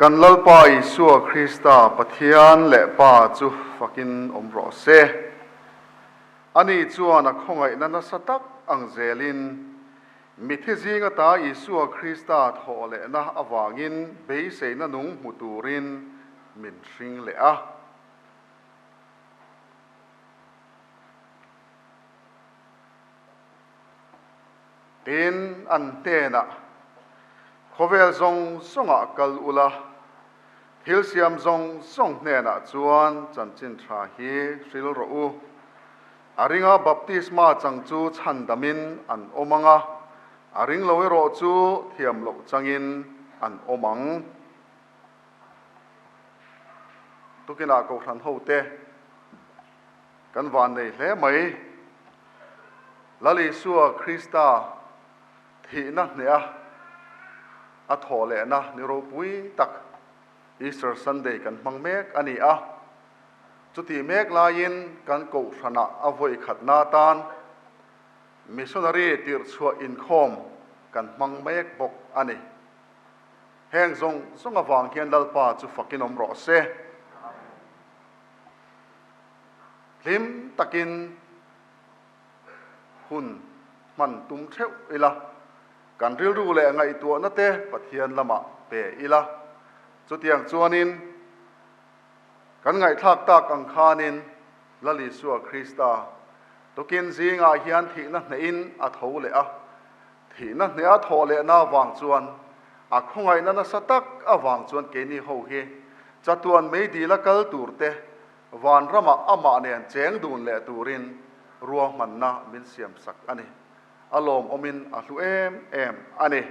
Kan Lalpa Isua Krista Pathian leh Pa chu fakin awm rawh se. Ani chuan a khawngaihna nasa tak ang zelin mithi zing ata Isua Krista thawh lehna avangin beiseina nung hmu turin min hring leh a. Tin, an hnenah, Khawvel zawng zawngah kal ula, thil siam zawng zawng hnenah chuan chanchin tha hi hril rawh u. A ringa baptisma chang chu chhandamin an awm ang a, a ring lo erawh chu thiam loh changin an awm ang. Tukinah Kohhran hote kan van nei hle mai. Lal Isua Krista thihna hneha a thawh lehna ni ropui tak Easter Sunday kan hmang mek a ni a. Chutih mek laiin kan Kohhranah a vawi khatna atan Missionary tirhchhuah inkhawm kan hmang mek bawk a ni. Heng zawng zawng avang hian Lalpa chu fakin awm rawh se. Hlim takin hun hman tum theuh ila, kan rilru leh ngaihtuahna te Pathian lamah pe ila. Chutiang chuanin kan ngaihthlak tak ang khanin Lal Isua Krista tukin zingah hian thihna hnehin a tho leh a, thihna hneha thawh lehna avang chuan a khawngaihna nasa tak avang chuan keini ho hi chatuan meidila kal tur te Vanramah amah nen cheng dun leh turin ruahmanna min siamsak a ni. A lawmawmin a hlu em em a ni.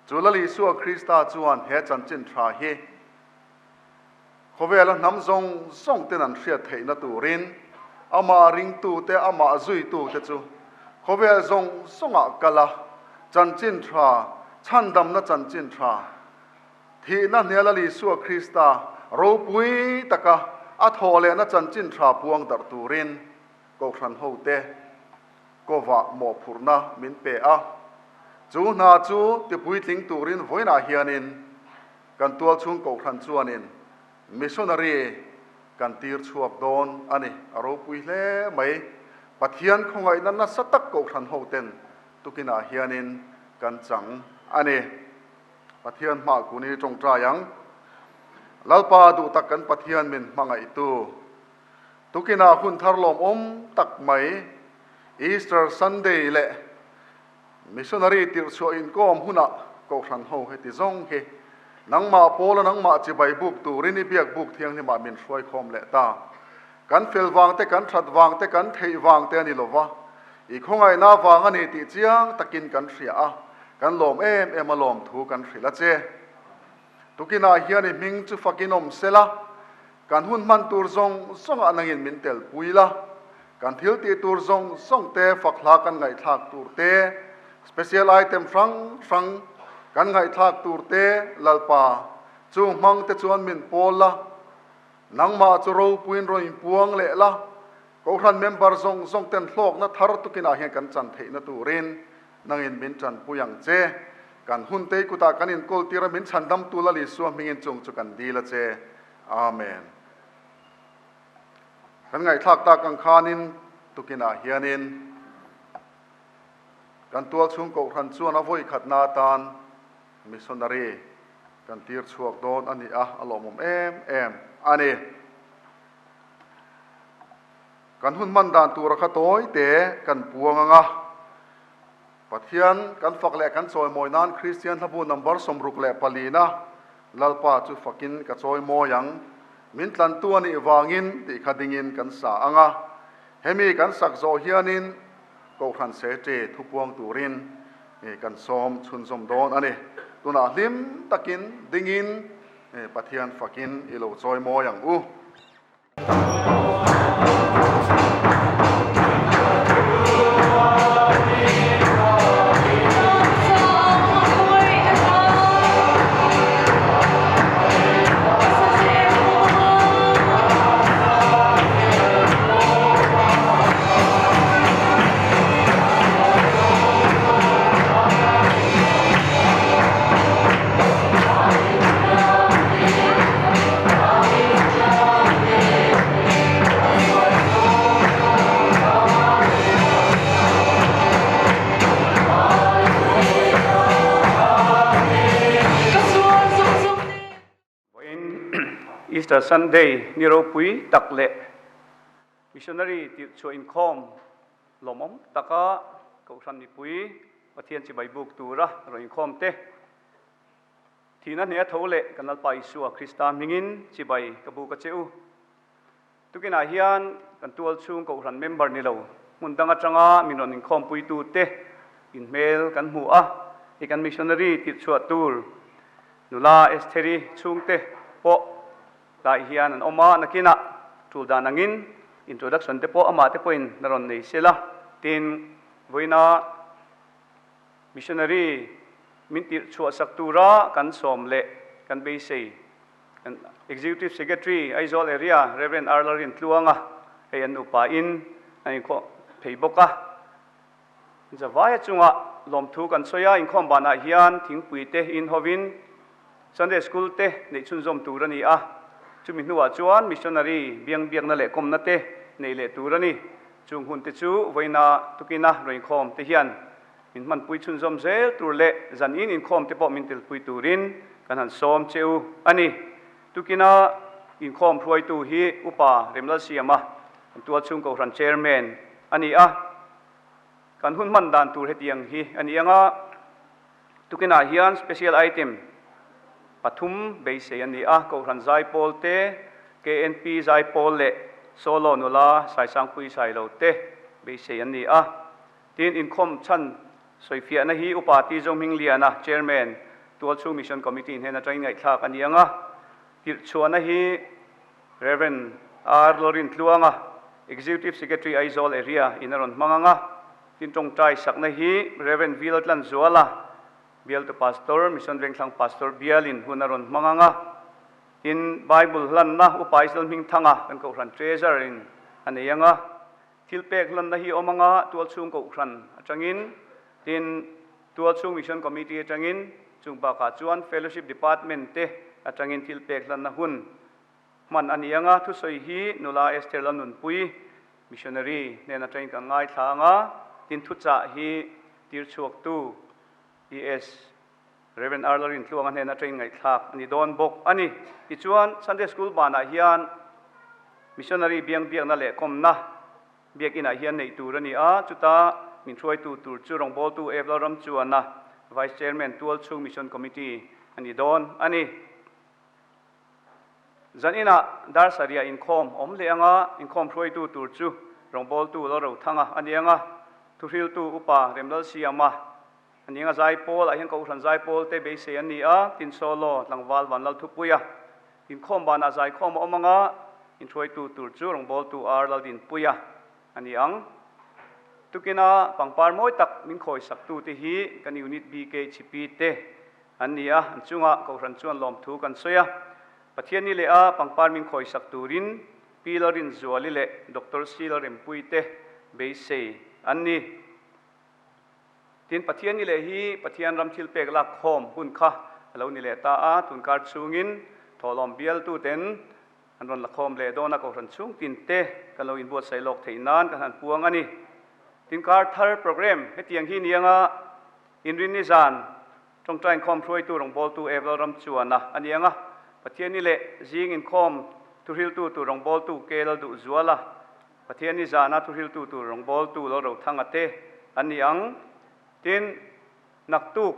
Chu Lal Isua Krista chuan he chanchin tha hi khawvela hnam zawng zawng ten an hriat theihna turin amah ringtute, amah zuitute chu khawvel zawng zawngah kal a, chanchin tha, chhandamna chanchin tha, Thihna hnial a Isua Krista ropui taka a thawh lehna chanchin tha puang darh turin Kohhran hote kovah mawhphurhna min pe a. Chu hna chu tipuitling turin vawiinah hianin kan tualchhung Kohhran chuanin missionary kan tir chhuak dawn a ni. A ropui hle mai. Pathian khawngaihna nasa tak Kohhran hoten tukinah hianin kan chang a ni. Pathian hmah kun hi tawngtai ang. Lalpa duh tak kan Pathian min hmangaihtu. Tukinah hun thar lawmawm tak mai Easter Sunday leh Missionary tirhchhuah inkawm hunah Kohhran ho heti zawng hi nangmah pawla nangmah chibai buk turin i biak buk thianghlimah min hruaikhawm leh ta. Kan fel vang te, kan that vang te, kan theih vang te a ni lova, i khawngaihna vang a ni tih chiang takin kan hria a, kan lawm em em a lawm thu kan hrilh a che. Tukinah hian i hming chu fakin awm se la, kan hun hman tur zawng zawngah nangin min telpui la, kan thil tih tur zawng zawng te fak hla kan ngaihthlak tur te, special item hrang hrang kan ngaihthlak tur te Lalpa chung hmang te chuan min pawl la, Nangmah chu ropuiin rawn inpuang leh la, Kohhran member zawng zawng ten hlawkna thar tukinah hian kan chan theihna turin nangin min tanpui ang che. Kan hun tei kutah kan inkawl tir a, min chhandamtu Lal Isua hmingin chung chu kan dil a che. Amen. Kan ngaihthlak tak ang khanin tukinah hianin kan tualchhung Kohhran chuan a vawikhatna atan Missionary kan tir chhuak dawn a ni a, a lawmawm em em a ni. Kan hun hman dan tura kha tawi te kan puang ang a, Pathian kan fak leh kan chawimawi nan Kristian hlabu number 64 na Lalpa chu fakin ka chawimawi ang, min tlantu a nih vangin tih kha dingin kan sa ang a, hemi kan sak zawh hianin Kohhran Secretary thupuang turin kan sawm chhunzawm dawn a ni. Tunah hlim takin dingin Pathian fakin i lo chawimawi ang u. Easter Sunday ni ropui tak leh Missionary tirhchhuah inkhawm lawmawm taka Kohhran mipui Pathian chibai buk tura rawn inkhawm te thihna hne a tho leh kan Lalpa Isua Krista hmingin chibai ka buk a che u. Tukinah hian kan tual chhung Kohhran member ni lo hmun dang atanga min rawn inkhawmpuitu te inhmel kan hmu a, hei kan missionary tirhchhuah tur nula Estheri chhungte pawh tlai hian an awm a, nakinah tul dan angin introduction te pawh amah te pawhin la rawn nei sela, tin vawiina missionary min tirhchhuah sak tura kan sawm leh kan beisei. Executive Secretary, Aizawl Area, Rev. R. Lalrintluanga hei an nupa in an inkhawh phei bawk a. Zavaia chunga lawmthu kan sawi a, inkhawm banah hian thingpui te in hovin Sunday School te neih chhunzawm tur a ni a. Chumi hnuah chuan Missionary biang biakna leh kawmna te neih leh tur a ni. Chung hun te chu vawiina tukina rawn inkhawm te hian Min hmanpui chhunzawm zel tur leh zan in inkhawm te pawh min telpui turin kan han sawm che u a ni. Tukina inkhawm hruaitu hi Upa Remlalsiama, kan tualchhung Kohhran Chairman a ni a. Kan hun hman dan tur hetiang hi a ni ang a, tukinah hian special item pathum beisei a ni a, Kohhran Zaipawl te, KNP Zaipawl leh Solo nula Saisangpui Sailo te beisei an ni a. Tin, inkhawm chhan sawifiahna hi Upa Ti Zohmingliana, Chairman, Tualchhung Mission Committee hnen atangin ngaihthlak a ni ang a. Tirhchhuahna hi Rev. R. Lorintluanga, Executive Secretary, Aizawl Area in a rawn hmang ang a. Tin, tawngtai sakna hi Rev. V. Laltlanzuala, Bialtu Pastor, Mission Vengthlang Pastor bialin hun a rawn hmang ang a. Tin, Bible hlanna Upa Israel Hmingthanga, kan Kohhran Treasurer in a nei ang a. Thil pek hlanna hi awm anga Tualchhung Kohhran atangin, tin Tualchhung Mission Committee atangin, chung bakah chuan Fellowship Department te atangin thil pek hlanna hun hman a ni anga thusawi hi Nula Esther Lalnunpui, Missionary, hnen atangin kan ngaithla anga, tin thuchah hi tirchhuaktu ES. Rev. R. Lalrintluanga hnen atangin ngaihthlak a ni dawn bawk a ni. Tichuan, Sunday School banah hian Missionary biang biakna leh kawmna biakinah hian neih tur a ni a, chuta min hruaitu tur chu rawngbawltu Ev Lalramchuana, Vice Chairman, Tualchhung Mission Committee a ni dawn a ni. Zaninah dar sarih inkhawm awm leh anga inkhawm hruaitu tur chu rawngbawltu Lalrothanga a ni anga, thuhriltu Upa Remlalsiama A ning a zaipawl ah hian Kohhran zaipawl te beisei an ni a, tin solo tlangval Vanlal Thupuia inkhawm banah zaikhawm a awm anga inhruaitu tur chu rawngbawltu Ar Laldinpuia a ni ang. Tukina pangpar mawi tak min khawisak te hi kan unit BKHP te an ni a, an chungah Kohhran chuan lawmthu kan sawi a. Pathianni leh a pangpar min khawisak turin Pi Lalrinzuali leh Doctor C Lalrempuii te beisei an ni. Tin, Pathian ni leh hi Pathian ram thil pek lak khawm hun kha a lo ni leh ta a, tunkar chhungin thawhlawm bialtuten an rawn la khawm leh dawn a, Kohhran chhung tin te kan lo inbuatsaih lawk theih nan kan han puang a ni. Tin, kar thar program hetiang hi ni anga Inrinni zan tawngtai inkhawm hruaitu rawngbawltu Ev Lalramchuana a ni anga, Pathian ni leh zing inkhawm thuhriltu tur rawngbawltu K Lalduhzuala Pathian ni zana thuhriltu tur rawngbawltu Lalrothanga te an ni ang. Tin, naktuk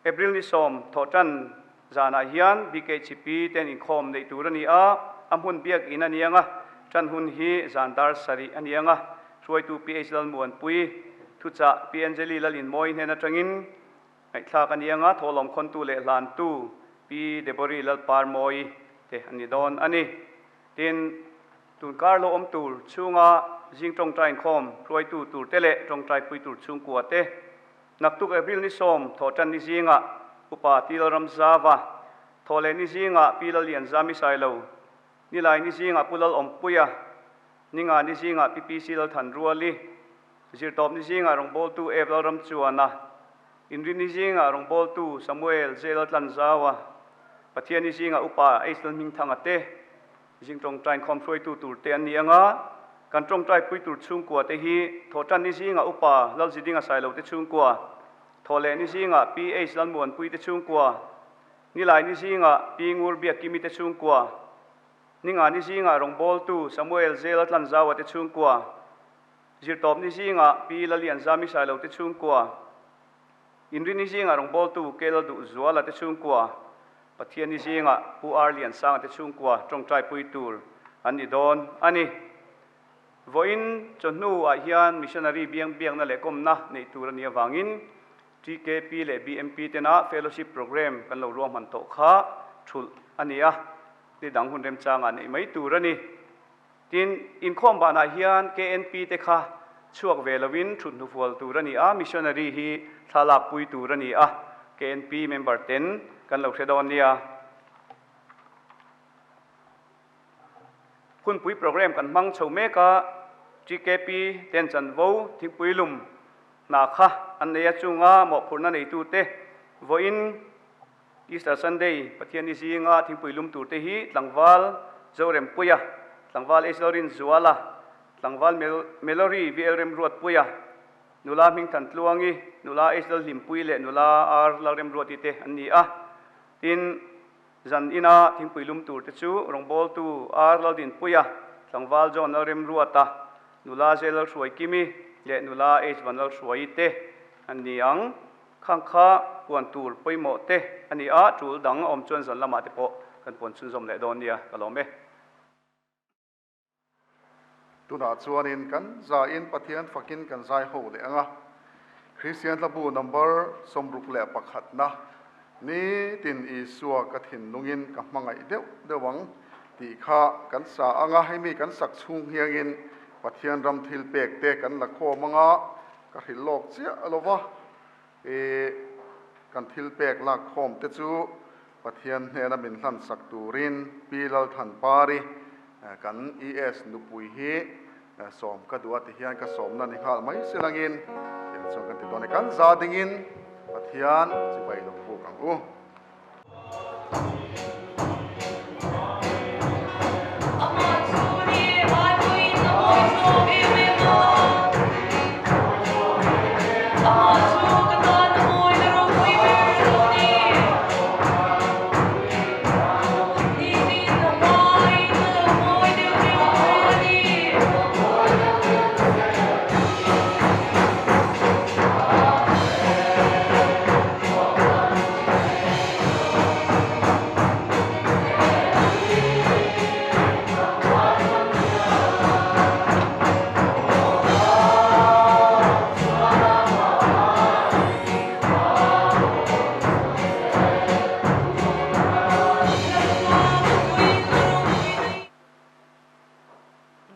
April ni sawm thawhtan zanah hian BKHP ten inkhawm neih tur a ni a, a hmun biakinn a ni ang a, tan hun hi zan dar sarih a ni ang a, hruaitu PH Lalmuanpui, thuchah Pi Angeli Lalinmawi hnen atangin ngaihthlak a ni ang a, thawhlawm khawntu leh hlantu Pi Debori Lalparmawi te an ni dawn a ni. Tin, tun kar lo awm tur chhunga zing tawngtai inkhawm hruaitu tur te leh tawngtai pui tur chhungkua te, naktuk April ni sawm thawhtan ni zingah Upa Ti Lalramzava, thawh leh ni zingah Pi Lallianzami Sailo, Nilai ni zingah Pu Lalawmpuia, Ninga ni zingah Pi PC Lalthanruali, Zirtawp ni zingah rawngbawltu Ev Lalramchuana, Inrinni zingah rawngbawltu Samuel J. Laltlanzaua, Pathianni zingah Upa H. Lalhmingthanga te, zing tawngtai inkhawm hruaitu tur te an ni ang a, kan tawngtai pui tur chhungkua te hi Thawhtanni zingah Upa Lalzidinga Sailo te chhungkua, Thawhlehni zingah Pi H. Lalmuanpui te chhungkua, Nilaini zingah Pi Ngurbiakimi te chhungkua. Ninga ni zingah rawngbawltu Samuel Zela Tlanzaua te chhungkua, Zirtawp ni zingah Pi Lalianzami Sailo te chhungkua, Inrini zingah rawngbawltu Kela Duhzuala te chhungkua, Pathianni zingah Pu Ar Liansanga te chhungkua tawngtaipui tur an ni dawn a ni. Vawiin chawhnu-ah hian Missionary biang biakna leh kawmna neih tur a nih avangin TKP leh BMP tena Fellowship Programme kan lo ruahman tawh kha thulh a ni a, ni dang hun remchangah neih mai tur a ni. Tin, inkhawm banah hian KNP te kha chhuak ve loin thut hnufual tur a ni a, Missionary hi thla lakpui tur a ni a, KNP member ten kan lo hre dawn nia. Hunpui programme kan hmang chho mek a, TKP ten chanvo thingpui lum hna kha an nei a, chunga mawhphurhna neitute vawiin Easter Sunday Pathianni zinga thingpui lum turte hi tlangval Zorempuia, tlangval H Lalrinzuala, tlangval Melory VL Remruatpuia, nula Hmingthantluangi, nula H Lalhlimpui leh nula R Lalremruati te an ni a. Tin, Zan ina thingpui lum tur te chu rawngbawltu R Laldinpuia, tlangval John Lalremruata, nula J Lalhruaikimi leh nula H Vanlalhruaii te an ni ang. Khang kha puan tur pawimawh te a ni a, tul dang a awm chuan zan lamah te pawh kan puan chhunzawm leh dawn nia, ka lawm e. Tunah chuanin kan zaiin Pathian fakin kan zai ho leh ang a, Kristian hlabu number 61 na nitin Isua ka thinlungin ka hmangaih deuh deuh ang tih kha kan sa ang a, hemi kan sak chhung hiangin Pathian ram thil pek te kan la khawm ang a, ka hrilh lawk chiah lo va, i kan thil pek lak khawm te chu Pathian hnena min hlan sak turin Pi Lalthanpari kan ES nupui hi sawm ka duh a ti hian ka sawmna ni nghal mai si langin tiang chuan kan ti dawn a ni. Kan za dingin Pathian chibai lo buk ang u.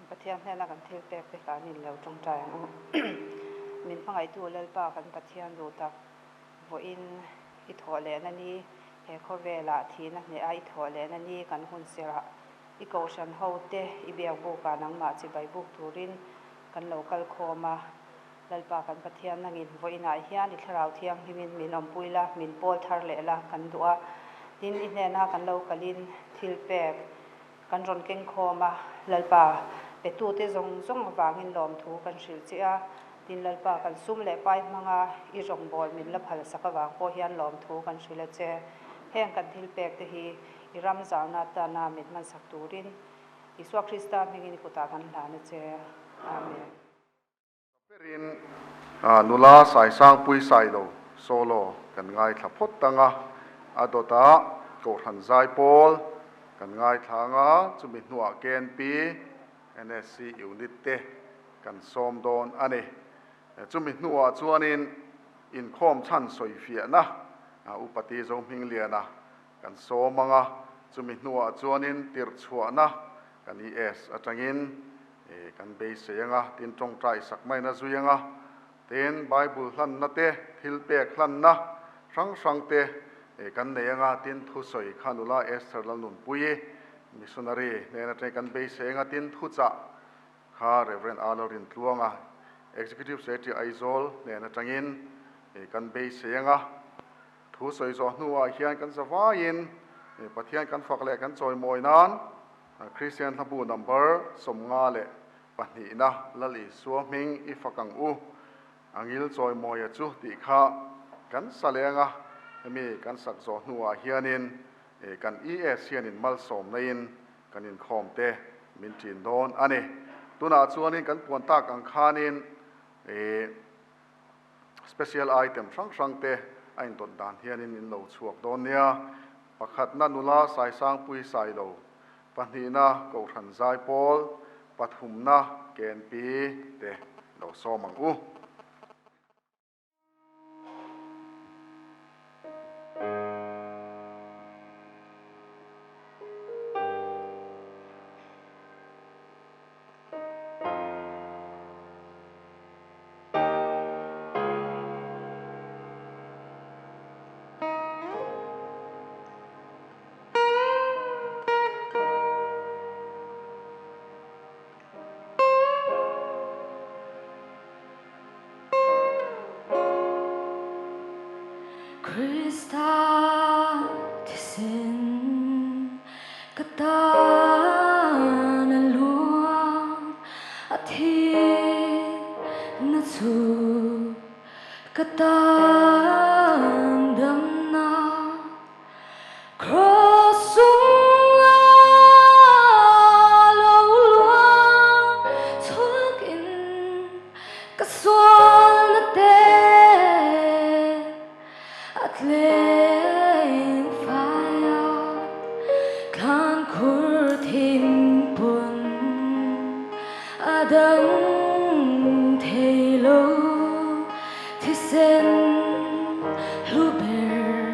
Pathian hnena kan thil pek te kan in lo tawngtai ang u. Min hmangaihtu Lalpa kan Pathian duh tak vawiin i thawh lehna ni, he khawvelah thihna hneha i thawh lehna ni kan hun serh ah i kohhran ho te i biak bukah nangmah chibai buk turin kan lo kal khawm a. Lalpa kan Pathian nangin vawiinah hian i thlarau thianghlimin min awmpui la, min pawl thar leh la kan duh a. Tin, i hnena kan lo kalin thil pek kan rawn keng khawm a, Lalpa petute zawng zawng avangin lawmthu kan hrilh che a. Tin, Lalpa kan sum leh pai hmanga i rawngbâwl min la phalsak avang pawh hian lawmthu kan hrilh a che. Heng kan thil pek te hi i ram zauna atana min hmansak turin Isua Krista hmingin i kutah kan hlan a che. Amen. Perin nula Saisangpui Sailo solo kan ngaithla phawt tang a, a dawtah Kohhran Zaipawl kan ngaithla ang a, chumi hnuah KNP, NSC unit te kan sawm dawn a ni. Chumi hnuah chuanin inkhawm chhan sawifiahna Upati Zohmingliana kan sawm ang a, chumi hnuah chuanin tirhchhuahna kan ES atangin kan beisei ang a, tin tawngtai sak maina zui ang a, tin Bible hlanna te, thil pek hlanna hrang hrang te kan nei ang a, tin thusawi kha nula Esther Lalnunpuii missionary hnen atangin kan beisei ang a, tin thuchah kha Rev. A Lalrintluanga Executive Secretary Aizawl hnen atangin kan beisei ang a. Thu sawi zawh hnuah hian kan zavaiin Pathian kan fak leh kan chawimawi nan Kristian hlabu number 52 na Lal Isua hming i fak ang u, a ngil chawimawia chu tih kha kan sa leng a, hemi kan sak zawh hnuah hianin kan ES hianin malsawmna in. kan inkhawm te min ṭin dawn a ni. Tunah chuanin kan puan tak ang khanin ih special item hrang hrang te a indawt dan hianin in lo chhuak dawn nia. Pakhatna nula Saisangpui Sailo, pahnihna Kohhran Zaipawl, pathumna KNP te lo sawm ang u. Krista thisen ka tan a luang a thihna chu ka tan damna Cross chunga lo luang chhuakin ka sualna te a tleng fai a, thlan khur thingpun a dang thei lo thisen hlu ber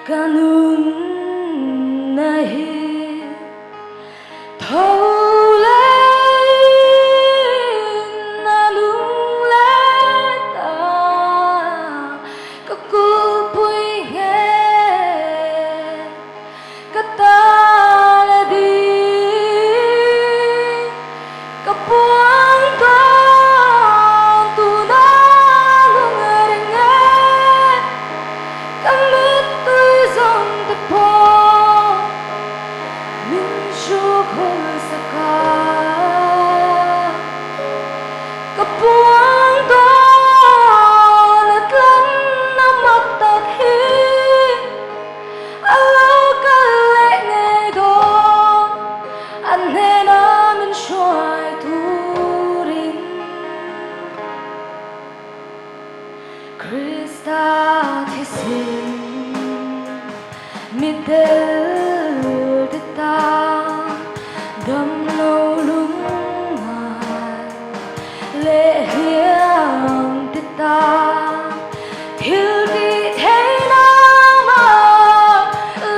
ka nun na hi tho lein a lung leh ta ka kulpui nge ka ta la ding ka puang dawn tuna lung ring e ka mittui zawng te pawh min hrukhul sak a ka puang dawn a tlanna mak tak hi a lo kal leh ngei dawn an hnena min hruai turin Krista thisen mi tel te tan dam lo lungngai leh hliam te tan thil tih theihna mak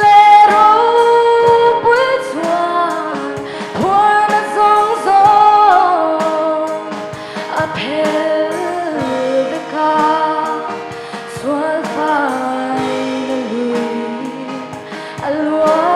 leh ropui chuan phuarna zawng zawng a phel vek a, sual fai na lui a luang.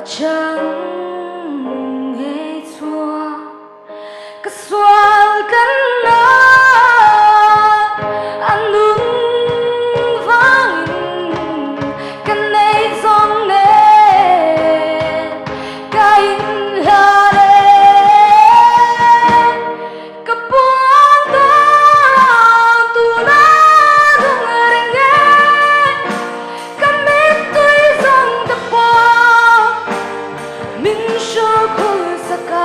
A chang ngei chhuak ka sual kan na a nun vangin ka nei zawng nen ka inhlan e. Ka puang dawn tuna dawng reng e, ka mittui zawng te pawh min hrual khul sak a.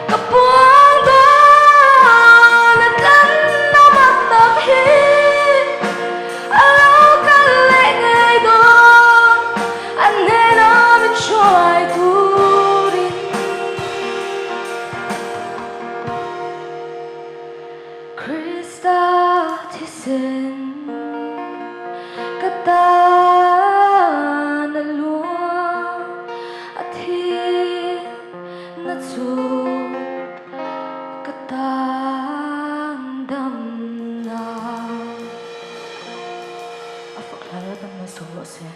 Ka puang dawn a tlan na mak tak hi a lo kal leh ngei dawn, an hnena min hruai turin. Krista thisen ka tan a luang, a thihna chu ka tan damna. A fak hla la dam hmasa rawh se.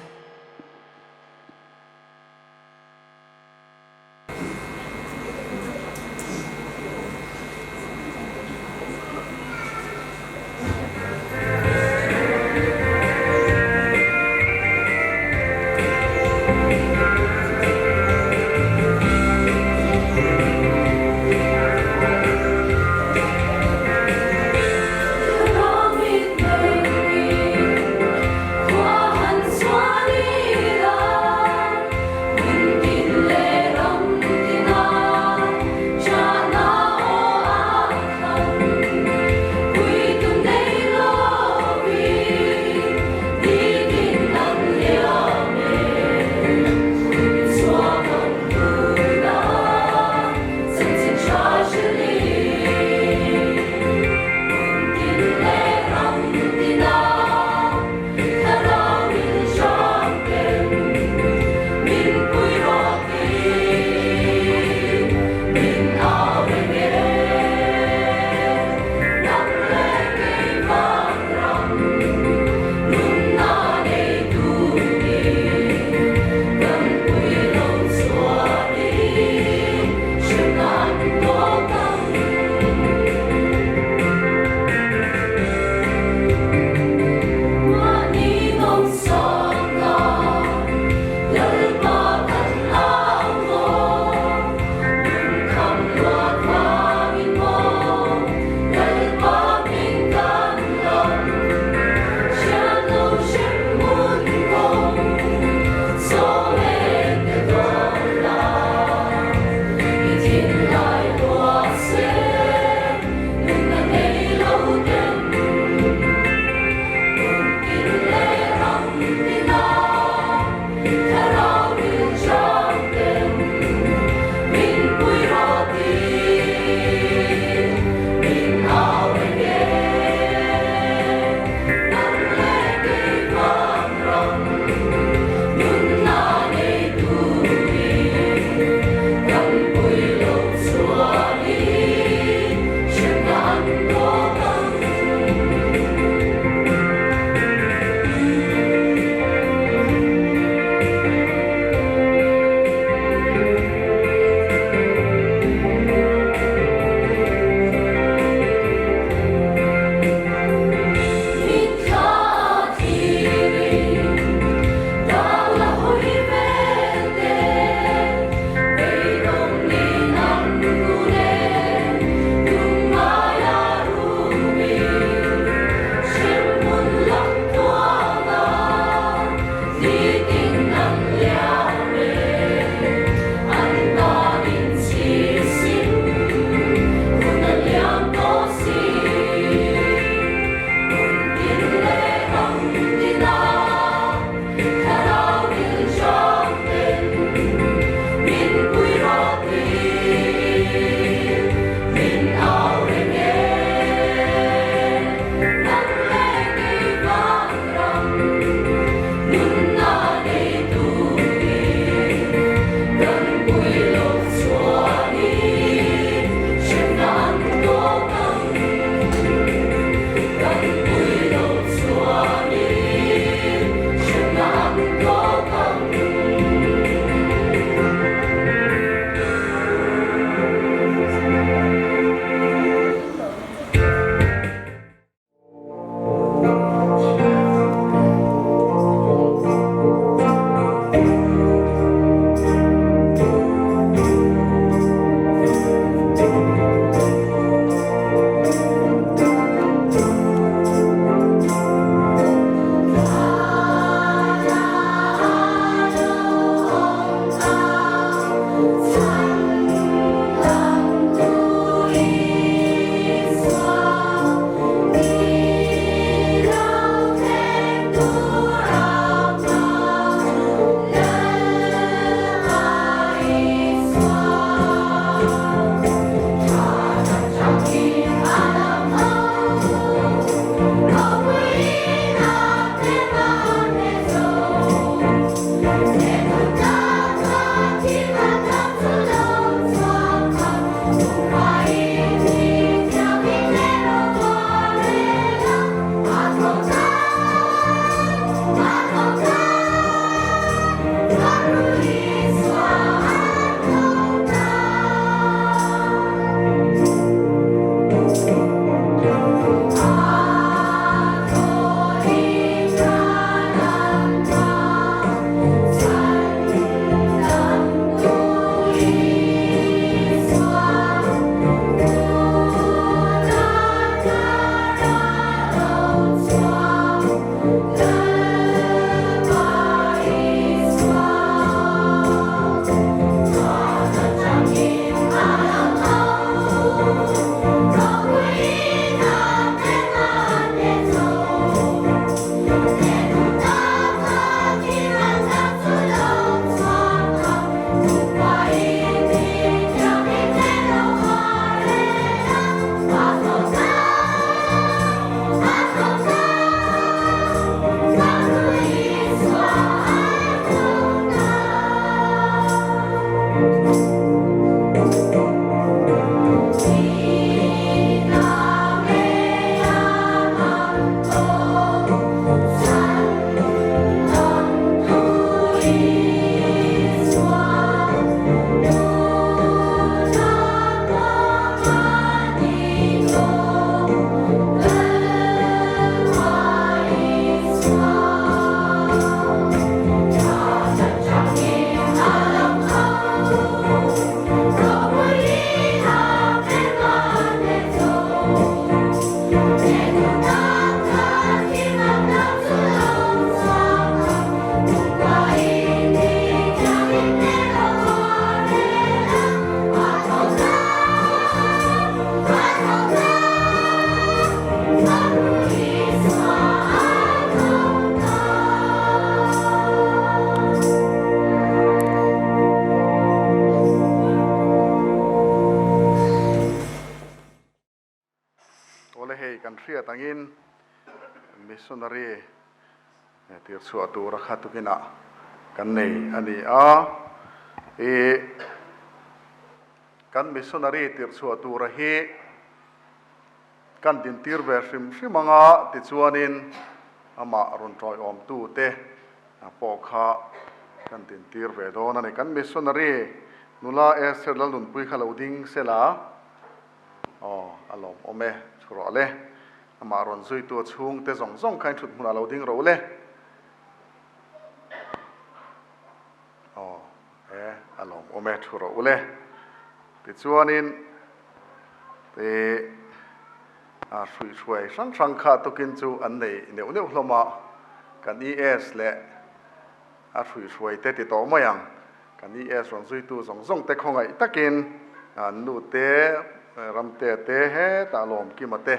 Missionary tir chhuah tura kha tukinah kan nei a ni a. I kan missionary tir chhuah tura hi kan dintir ve hrim hrim anga tichuanin amah rawn tawiawmtute pawh kha kan dintir ve dawn a ni. Kan missionary nula Esther Lalnunpui kha lo ding sela. Aw, a lawmawm e, thu rawh le. Amah rawn zuitu a chhungte zawng zawng kha in thut hmunah lo ding ro le. Aw, e, a lawmawm e, thu rawh u le. Tichuanin, e, a hruihhruai hrang hrang kha tukin chu an nei neuh neuh hlawm a, kan ES leh a hruihhruai te ti tawh mai ang. Kan ES rawn zuitu zawng zawng te khawngaih takin an nu te, Ramte te, hetah Lawmkima te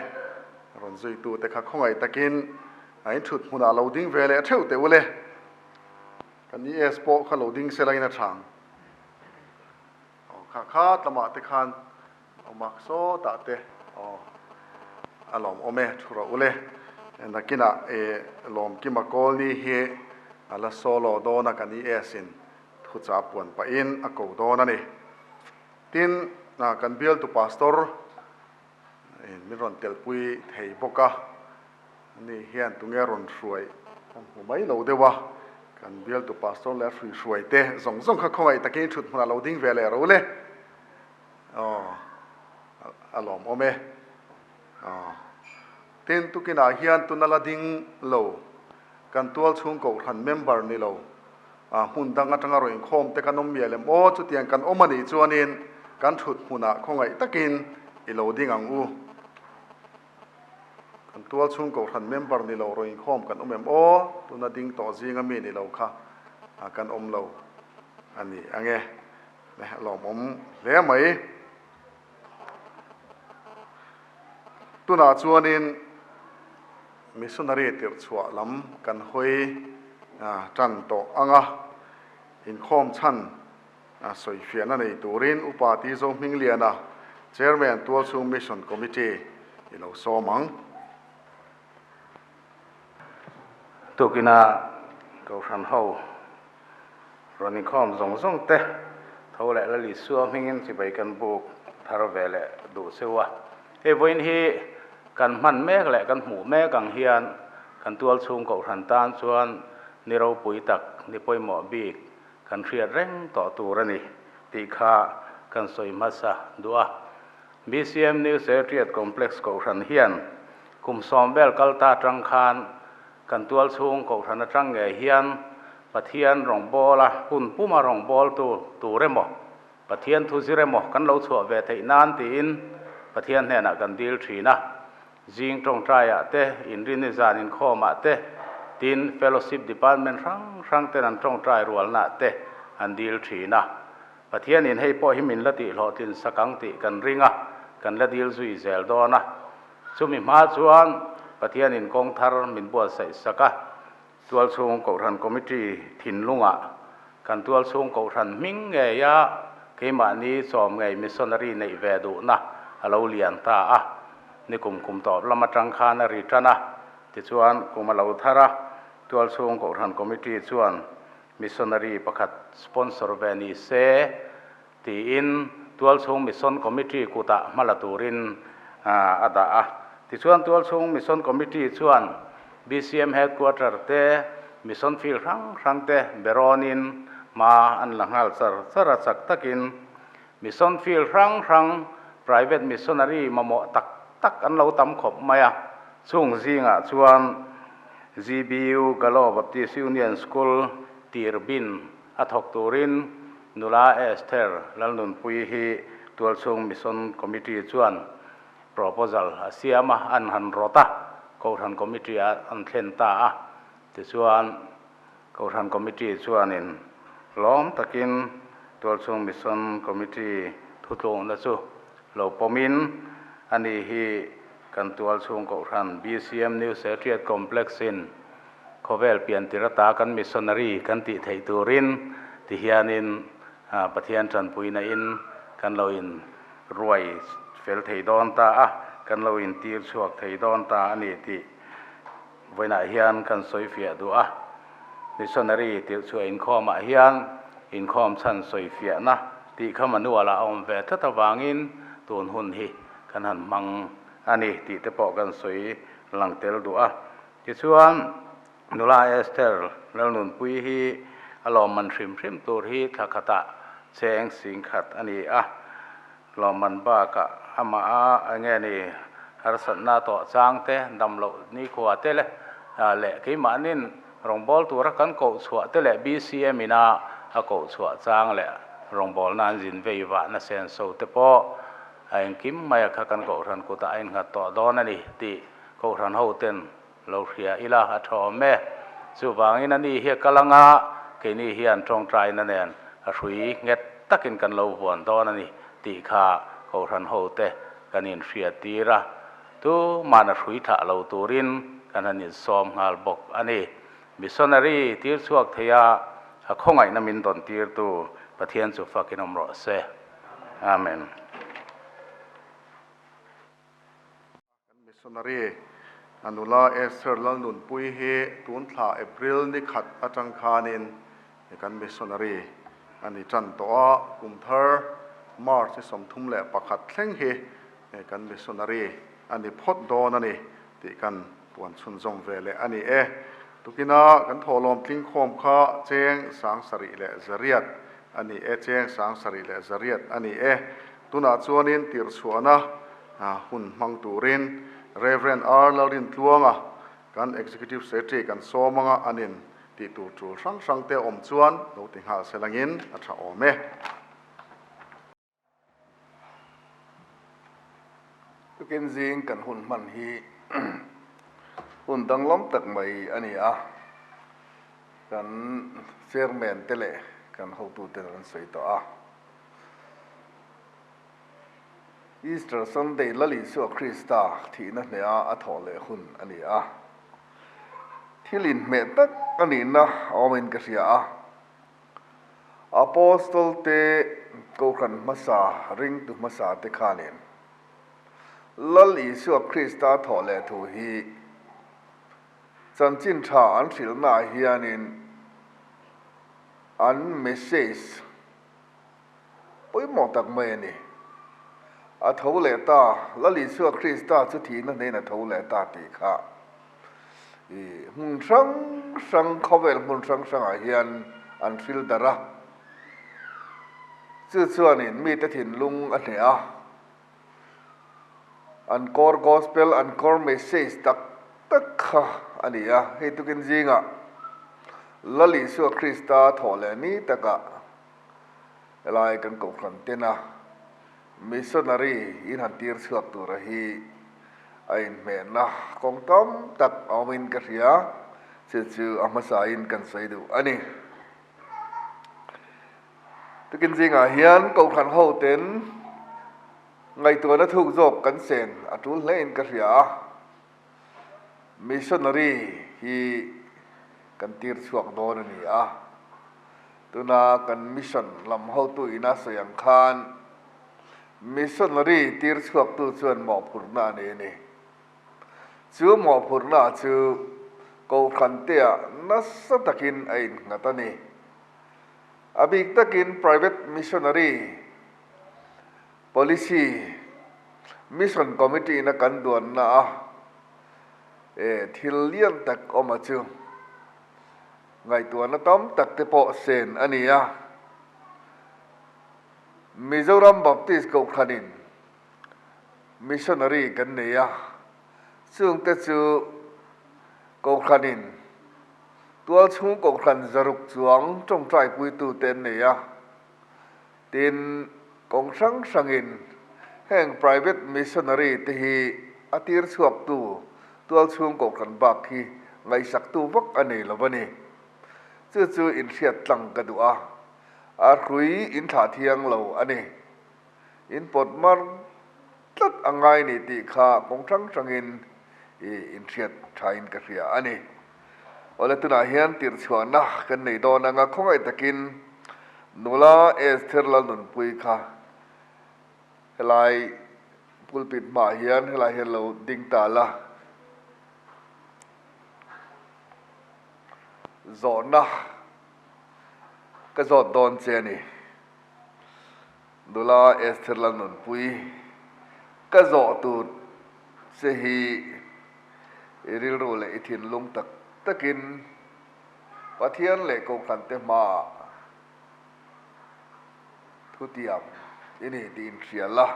rawn zuitu te kha khawngaih takin a in thut hmunah lo ding ve leh theuh teh u le. Kan ES pawh kha lo ding se langin a thang. Aw kha kha tlamah te khan Aw mak sawtah te aw a lawmawm e thu rawh u le. Nakinah e Lawmkima Kawlni hi a la solo dawn a kan ES in thuchah puan pahin a ko dawn a ni. Tin, kan bialtu pastor in min rawn telpui thei bawk a, ani hian tunge rawn hruai kan hmu mai lo deuh a, kan bialtu pastor leh a hruihruai te zawng zawng kha khawngaih takin thut hmunah lo ding ve leh ro le. Aw, a lawmawm e. Aw, tin tukinah hian tuna la ding lo, kan tual chhung kohhran member ni lo, a hmun dang atanga rawn inkhawm te kan awm mial em aw, chutiang kan awm a nih chuanin kan thut hmunah khawngaih takin i lo ding ang u. Kan tual chhung kohhran member ni lo rawn inkhawm kan awm em aw, tuna ding tawh zinga mi ni lo kha kan awm lo a ni ange. Lawmawm hle mai. Tunah chuanin missionary tirhchhuah lam kan hawi tan tawh ang a, inkhawm chhan sawifiahna nei turin Upa Tizo Hmingliana, Chairman Tualchhung Mission Committee i lo sawm ang. Tukina Kohhran ho Rawn inkhawm zawng zawng te tho leh Lal Isua hmingin chibai kan buk thar ve leh duh cheu a. Hei vawiin hi kan hman mek leh kan hmuh mek ang hian kan tual chhung kohhran tan chuan ni ropui tak, ni pawimawh bik kan hriat reng tawh tur a ni tih kha kan sawi hmasa duh a. BCM New Secretariat Complex kohhran hian kum sawm vel kal ta atang khan Kan tual chhung kohhran atang ngei hian Pathian rawngbawla hun puma rawngbawltu tur emaw, Pathian thu zir emaw kan lo chhuah ve theih nan tiin Pathian hnenah kan dil thin a. Zing tawngtaiah te, inrini zan inkhawmah te, tin fellowship department hrang hrang ten an tawngtai rualnaah te an dil thin a. Pathianin hei pawh hi min la tihhlawhtlin sak ang tih kan ring a, kan la dil zui zel dawn a. Chumi hma chuan Pathianin kawng thar min buatsaih sak a, Tualchhung Kohhran Committee thinlungah kan Tualchhung Kohhran hming ngeia keimahni chawm ngei missionary neih ve duhna a lo lian ta a. Nikum kum tawp lam atang khan a ri tan a, tichuan kum a lo thar a, Tualchhung Kohhran Committee chuan missionary pakhat sponsor ve ni se, tiin Tualchhung Mission Committee kutah hma la turin a dah a. Tichuan Tualchhung Mission Committee chuan BCM Headquarter te, Mission Field hrang hrang te berawnin hma an la nghal char char a, chak takin Mission Field hrang hrang Private Missionary mamawh tak tak an lo tam khawp mai a. Chung zingah chuan GBU, Galo Baptist Union School, Tirbin, A thawk turin nula Esther Lalnunpuii hi Tualchhung Mission Committee chuan proposal a siam a, an han rawt a, Kohhran Committee ah an thlen ta a. Tichuan, Kohhran Committee chuanin lawm takin Tualchhung Mission Committee thutlukna chu lo pawmin ani hi kan Tualchhung Kohhran BCM New Secretariat Complex-in Khawvel pian tir ata kan missionary kan tih theih turin ti hianin Pathian tanpuina in kan lo in ruai fel thei dawn ta a, kan lo in tir chhuak thei dawn ta a ni tih Vawiinah hian kan sawi fiah duh a, Missionary tirh chhuah inkhawmah hian inkhawm chhan sawi fiahna tih kha manual ah a awm ve tlat avangin tun hun hi kan han hmang a ni tih te pawh kan sawi lang tel duh a. Tichuan, Nula Esther Lalnunpuii hi a lawmman hrim hrim tur hi thla khatah cheng singkhat a ni a. Lawmman bakah amah a enge ni harsatna tawh chang te, dam loh nikhua te leh leh keimahnin rawngbâwl tura kan koh chhuah te leh BCM ina a koh chhuah chang leh rawngbâwlna an zin vei vahna senso te pawh a engkim mai a kha kan kohhran kutah a innghat tawh dawn a ni tih kohhran hoten Lo hria ila a tha awm e. Chuvangin a ni hi a kal anga keini hian tawngtaina nen a hrui nghet takin kan lo vuan dawn a ni tih kha Kohhran hote kan inhriattir a, tuman a hrui thlah lo turin kan han insawm nghal bawk a ni. Missionary tir chhuak thei a, a khawngaihna min dawn tirtu Pathian chu fakin awm rawh se. Amen. Kan missionary a nula Esther Lalnunpuii hi tun thla April ni khat atang khanin kan missionary a ni tan tawh a, kum thar March ni 31 thleng hi kan missionary a ni phawt dawn a ni tih kan puan chhunzawm ve leh a ni e. Tukina kan thawhlawm tlingkhawm kha cheng 7100 a ni e, cheng 7100 a ni e. Tunah chuanin tirhchhuahna hun hmang turin Rev. R. Lalrintluanga kan Executive Secretary kan sawm anga an in tih tur tul hrang hrang te awm chuan lo ti nghal se langin a tha awm e. Tukin zing kan hun hman hi hun danglam tak mai a ni a, kan Chairman te leh kan hotute an sawi tawh a. Easter Sunday Lal Isua Krista thihna hneha a thawh leh hun a ni a. Thil inhmeh tak a nihna a awmin ka hria a. Apostle te Kohhran hmasa, ringtu hmasa te khanin Lal Isua Krista thawh leh thu hi chanchin tha an hrilhnaah hianin an message Pawimawh tak mai a ni. A tho leh ta, Lal Isua Krista chu thihna hnein a tho leh ta tih kha i hmun hrang hrang, khawvel hmun hrang hrangah hian an hril darh a. Chu chuanin mite thinlung a hneh a. An core gospel, an core message tak tak kha a ni a. Hei tukin zingah Lal Isua Krista thawh leh ni takah Helai kan kohhran tena missionary in han tir chhuak tura hi a inhmehna kawng tam tak a awmin ka hria, chu chu a hmasain kan sawi duh a ni. Tukin zingah hian kohhran ho ten ngaihtuahna thuk zawk kan sen a tul hlein ka hria a, missionary hi kan tir chhuak dawn a ni a. Tuna kan mission lam hotu ina sawi ang khan missionary tir chhuaktu chuan mawhphurhna a nei a ni. Chu mawhphurhna chu Kohhranteah nasa takin a innghat a ni. A bik takin private missionary policy mission committee ina kan duanna a thil lian tak awm a chu. Ngaihtuahna tam tak te pawh sen a ni a. Mizoram Baptist Kohhranin Missionary kan nei a, chungte chu Kohhranin tualchhung Kohhran zaruk chuang tawngtaipuitute an nei a. Tin, kawng hrang hrangin heng private missionary te hi a tir chhuaktu tualchhung kohhran bak hi ngaihsaktu vak a nei lo a ni. Chu chu inhriat tlang ka duh a, a hrui inthlah thiang lo a ni. In pawt mar tlat a ngai ni tih kha kawng hrang hrangin i inhriat thain ka hria a ni. Awle tunah hian tirhchhuahna kan nei dawn anga khawngaih takin nula Esther Lalnunpuii kha helai pulpit hmaah hian helai hian lo ding ta la. Zawhna ka zawt dawn che a ni. Nula Esther Lalnunpui, ka zawh tur che hi i rilru leh i thinlung tak takin Pathian leh Kohhrante hmaah thutiam i ni tih inhria la.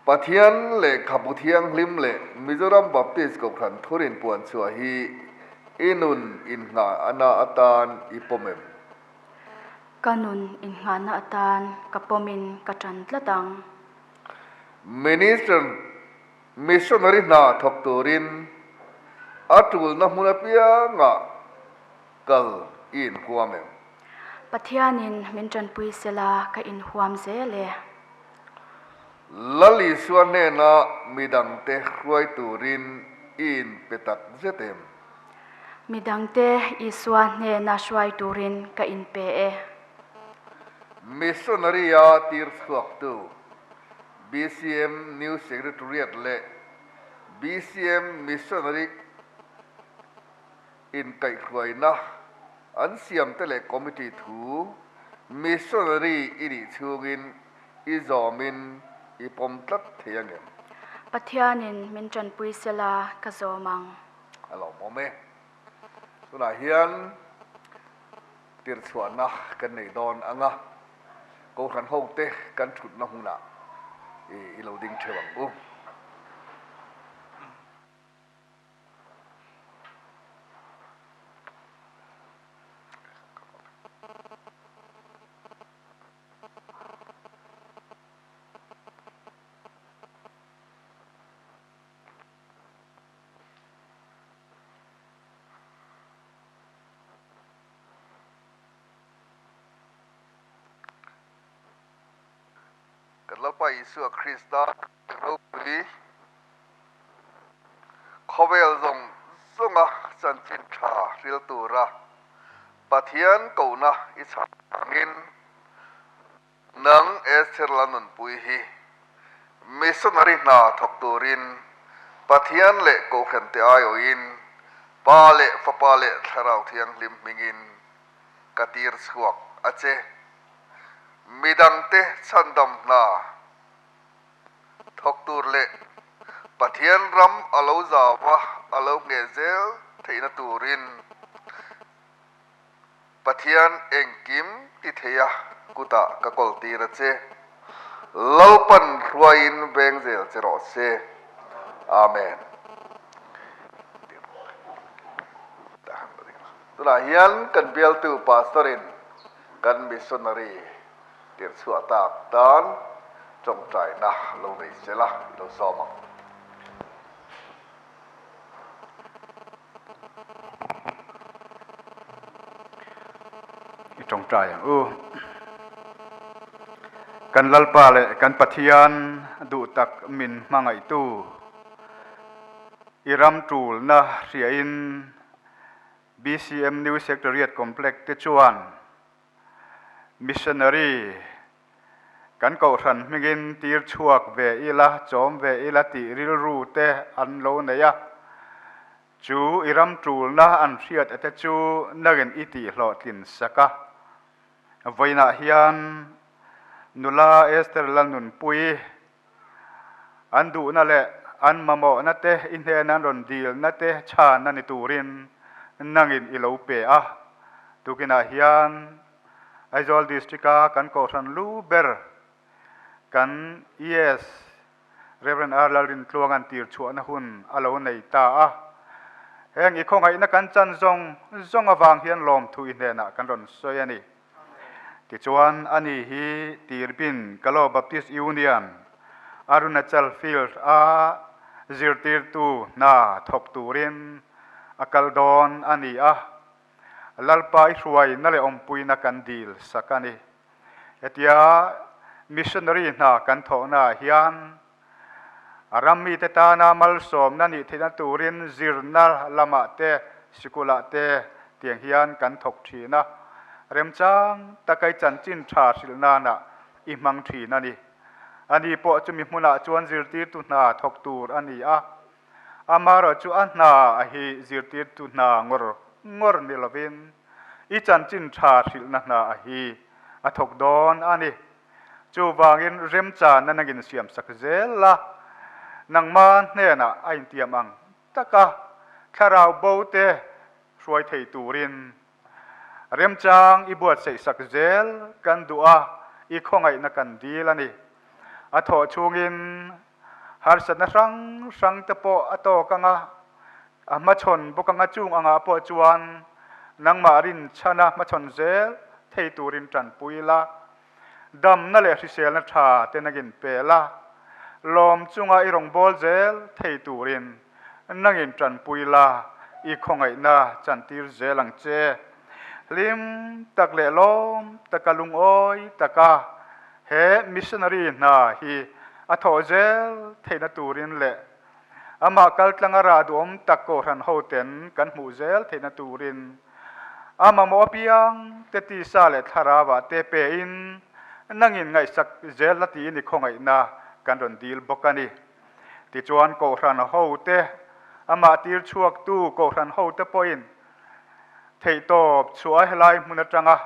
Pathian lehkhabu thianghlim leh Mizoram Baptist Kohhran thurin puan chhuah hi i nun inngahna atan i pawm em? Ka nun inngahna atan ka pawmin ka tan tlat ang. Minister Missionary hna thawk turin a tulna hmun apiangah kal i inhuam em? Pathianin min tanpui sela ka inhuam zel e. Lal Isua hnena midangte hruai turin i inpe tak zet em? Midangte Isua hnena hruai turin ka inpe e. Missionary-a tir chhuaktu BCM New Secretariat leh BCM Missionary Inkaihhruaina an siamte leh committee thu missionary i nih chhungin i zawmin i pawm tlat thei ang em? Pathianin min tanpui sela ka zawm ang. A lawmawm e. Tunah hian tirchhuahna kan nei dawn ang a, Kohhran hote kan thutna hmunah i lo ding theuh ang u. Kan Lalpa Isua Krista ropui Khawvel zawng zawnga chanchin tha hril tura Pathian kohna i chhang angin nang Esther Lalnunpui hi missionary hna thawk turin Pathian leh Kohhrante aiawhin Pa leh Fapa leh Thlarau Thianghlim hmingin ka tir chhuak a che. Midangte chhandam hna Thawk tur leh Pathian ram a lo zau a, a lo ngheh zel theihna turin Pathian engkim ti thei a kutah ka kawl tir a che. Lalpan hruaiin veng zel che rawh se. Amen. Tunah hian kan bialtu Pastor-in kan missionary Tirhchhuah tak tan tawngtaina lo nei sela i lo sawm ang. I tawngtai ang u. Kan Lalpa leh kan Pathian duh tak min hmangaihtu i ram tulna hriain BCM New Secretariat Complex te chuan Missionary kan kohhran hmingin tir chhuak ve ila, chawm ve ila tih rilru te an lo nei a. Chu i ram tulna an hriat ate chu nangin i tihhlawhtlin sak a. Vawiinah hian nula Esther Lalnunpuii An duhna leh an mamawhna te i hnena an rawn dilna te chhanna ni turin nangin i lo pe a. Tukinah hian Aizawl District-a kan kohhran lu ber kan ES Rev. R. Lalrintluanga'n tirchhuahna hun a lo nei ta a. Heng i khawngaihna kan chan zawng zawng avang hian lawmthu i hnenah kan rawn sawi a ni. Tichuan, ani hi Tirbin Kalaw Baptist Union, Arunachal Field a zirtirtu hna thawk turin a kal dawn a ni a, Lalpa i hruaina leh awmpuina kan dil sak a ni. Hetia missionary hna kan thawhnaah hian A ram mite tana malsawmna nih theihna turin zirna lamah te, sikulah te tiang hian kan thawk thin a. Remchang taka i chanchin tha hrilh nana i hmang thin a ni. Ani pawh chumi hmunah chuan zirtirtu hna thawk tur a ni a. Amaherawhchu a hna a hi zirtirtu hna ngawr ngawr ni lovin i chanchin tha hrilhna hna a hi a thawk dawn a ni. Chuvangin remchanna nangin siamsak zel la, nangma hnenah a intiam ang taka thlarau bo te hruai thei turin remchang i buatsaihsak zel kan duh a, i khawngaihna kan dil a ni. A thawh chhungin harsatna hrang hrang te pawh a tawk ang a, a hmachhawn bawk ang a, chung angah pawh chuan nangmah rinchhana hmachhawn zel thei turin tanpui la, damna leh hriselna tha te nangin pe la, lawm chunga i rawngbâwl zel thei turin nangin tanpui la, i khawngaihna chantir zel ang che. Hlim tak leh lawm taka lungawi taka he missionary hna hi a thawh zel theihna turin leh amah kaltlanga rah duhawm tak kohhran hoten kan hmuh zel theihna turin a mamawh apiang te tisa leh thlarauah te pein nangin ngaihsak zel la tiin i khawngaihna kan rawn dil bawk a ni. Tichuan kohhran hote amah tir chhuaktu kohhran hote pawhin Theihtawp chhuah helai hmun atanga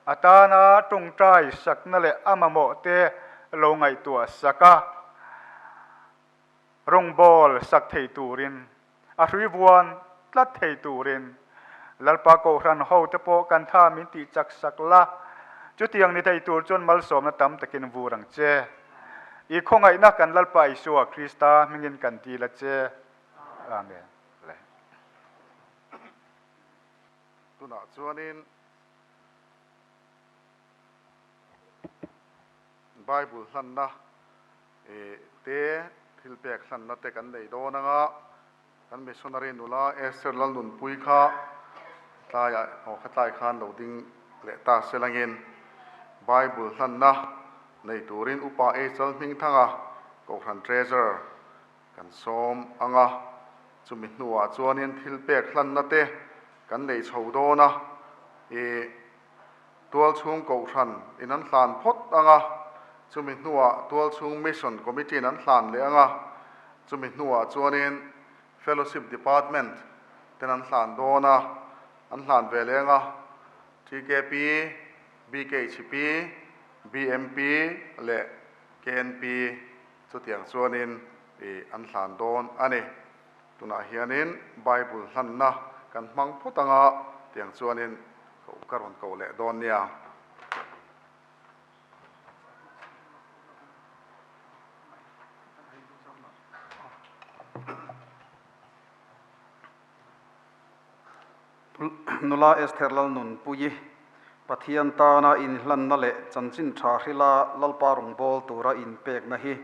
a tana tawngtai sakna leh a mamawh te lo ngaihtuah sak a, rawngbâwl sak thei turin, a hrui vuan tlat thei turin Lalpa Kohhran hote pawh kan tha min tih chak sak la, chutiang ni thei tur chuan malsawmna tam takin vur ang che. I khawngaihna kan Lalpa Isua Krista hmingin kan dil a che. Amen. Le. Tunah chuanin Bible hlanna te, thilpek hlanna te kan nei dawn anga kan missionary nula Esther Lalnunpui kha tlaiah aw kha tlai khan lo ding leh ta se langin Bible hlanna nei turin Upa Echal Hmingthanga Kohhran Treasurer Kan sawm ang a, chumi hnuah chuanin thil pek hlanna te kan nei chho dawn a, i Tualchhung Kohhran in an hlan phawt ang a, chumi hnuah Tualchhung Mission Committee in an hlan leh ang a, chumi hnuah chuanin Fellowship Department ten an hlan dawn a, an hlan ve leh ang a, TKP, BKHP, BMP leh KNP. Chutiang chuanin i an hlan dawn a ni. Tunah hianin Bible hlanna kan hmang phawt anga tiang chuanin ka rawn ko leh dawn nia. Nula Esther Lalnunpuii, Pathian tana inhlanna leh chanchin tha hrila Lalpa rawngbâwl tura inpekna hi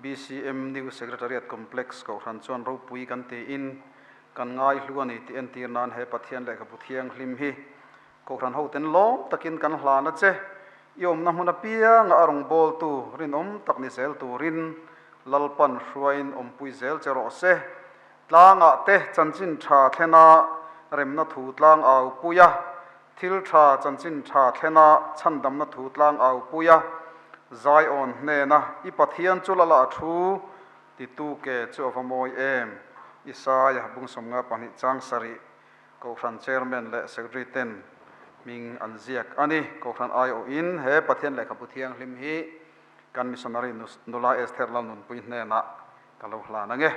BCM New Secretariat Complex Kohhran chuan ropui kan tiin kan ngaihlu a ni tih entir nan he Pathian lehkhabu thianghlim hi Kohhran hoten lawm takin kan hlan a che. I awmna hmun apianga a rawngbâwltu rinawm tak ni zel turin Lalpan hruaiin awmpui zel che rawh se. Tlangah te chanchin tha thlena remna thu tlang au pui a, thil tha chanchin tha thlena chhandamna thu tlang au pui a, Zion hnena i Pathian chu lala a thu titu ke chu a va mawi em? Isaia bungsawmnga pahnih chang sarih Kohhran Chairman leh Secretary ten hming an ziak a ni. Kohhran aiawhin he Pathian lehkhabu thianghlim hi kan Missionary Nula Esther Lalnunpui hnenah Ka lo hlan ang e.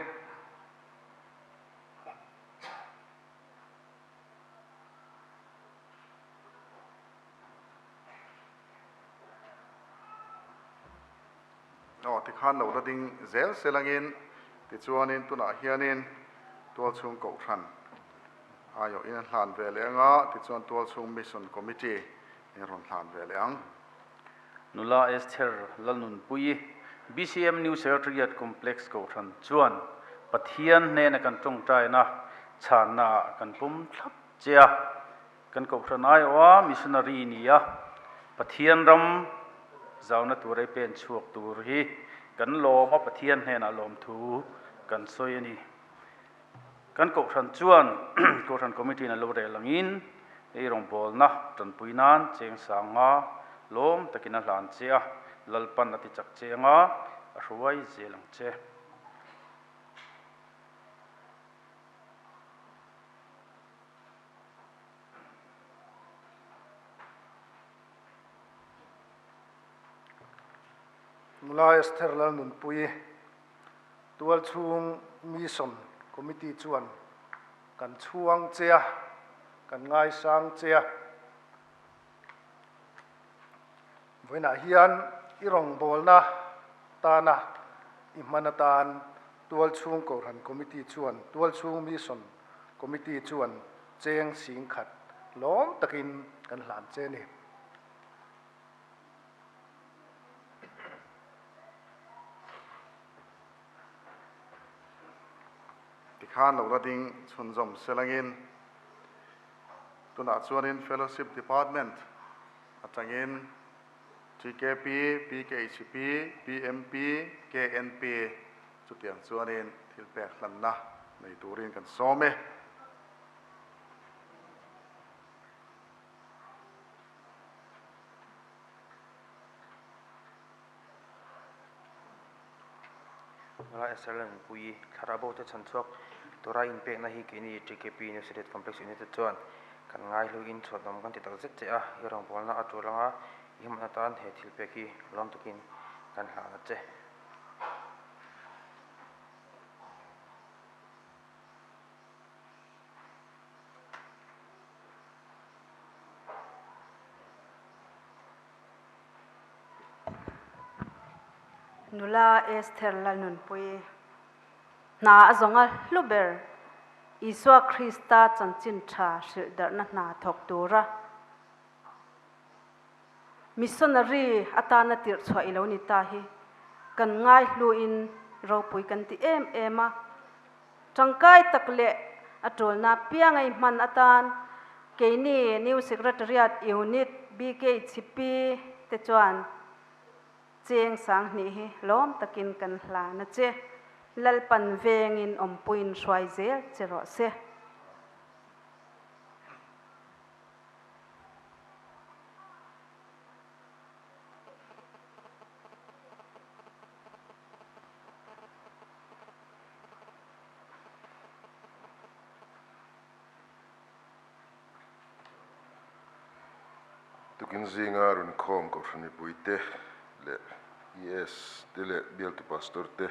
Aw, tikhan lo la ding zel sel angin, tichuanin tunah hianin Tualchhung Kohhran aiawhin an hlan ve leh ang a, tichuan Tualchhung Mission Committee in rawn hlan ve leh ang. Nula Esther Lalnunpuii, BCM New Secretariat Complex Kohhran chuan Pathian hnena kan tawngtaina chhanna ah kan pawm thlap che a. Kan Kohhran aiawha missionary ni a, Pathian ram zauna tur ei pen chhuak tur hi kan lawm a, Pathian hnenah lawmthu kan sawi a ni. Kan Kohhran chuan Kohhran Committee in a lo rel angin ei rawngbawlna tanpui nan cheng sanga lawm takin a hlan che a, Lalpan a ti chak che anga a hruai zel ang che. Nula Esther Lalnunpuii Tualchhung Mission Committee chuan kan chhuang che a, kan ngaisang che a. Vawiinah hian i rawngbawlna tana i hman atan Tualchhung Kohhran Committee chuan Tualchhung Mission Committee chuan cheng singkhat lawm takin kan hlan che a ni. Tikhan lo la ding chhunzawm selangin tunah chuanin Fellowship Department atangin TKP, PKHP, PMP, KNP chutiang chuanin thil pek hlanna nei turin kan sawm e. Nula Esther Lanpuii thlarau bo te chhan chhuak tura inpekna hi keini TKP University Complex Unit te chuan kan ngaihluin chhuanawm kan ti tak zet che a, i rawngbawlna a tul anga i hman atan he thil pek hi lawm takin kan hlan a che. Nula Esther Lalnunpuii hna a zawng a hlu ber Isua Krista chanchin tha hrilh darhna hna thawk tura missionary atana tirh chhuah i lo ni ta hi kan ngaihluin ropui kan ti em em a. Tangkai tak leh a tulna piang ei hman atan keini New Secretariat Unit BKHP te chuan cheng sanghnih hi lawm takin kan hlan a che. Lalpan vengin awmpuiin hruai zel che rawh se. Tukin zinga rawn khawm Kohhran mipuite leh ES te leh Bialtu Pastor te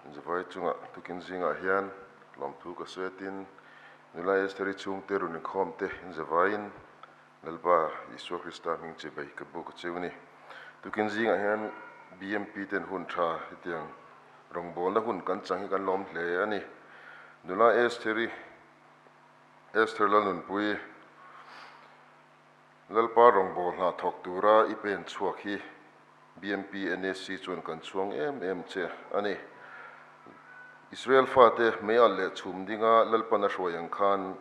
inzavai chungah tukin zingah hian lawmthu ka sawi atin nula Estheri chhungte rawn inkhawm te inzavaiin Lalpa Isua Krista hming che bai ka buk a cheu a ni. Tukin zingah hian BMP ten hun tha hetiang rawngbawlna hun kan chang hi kan lawm hle a ni. Nula Estheri, Esther Lalnunpuii, Lalpa rawngbawlhna thawk tura i pen chhuak hi BMP NAC chuan kan chhuang em em che a ni. Israel fate meialh leh chhum dinga Lalpan a hruai ang khan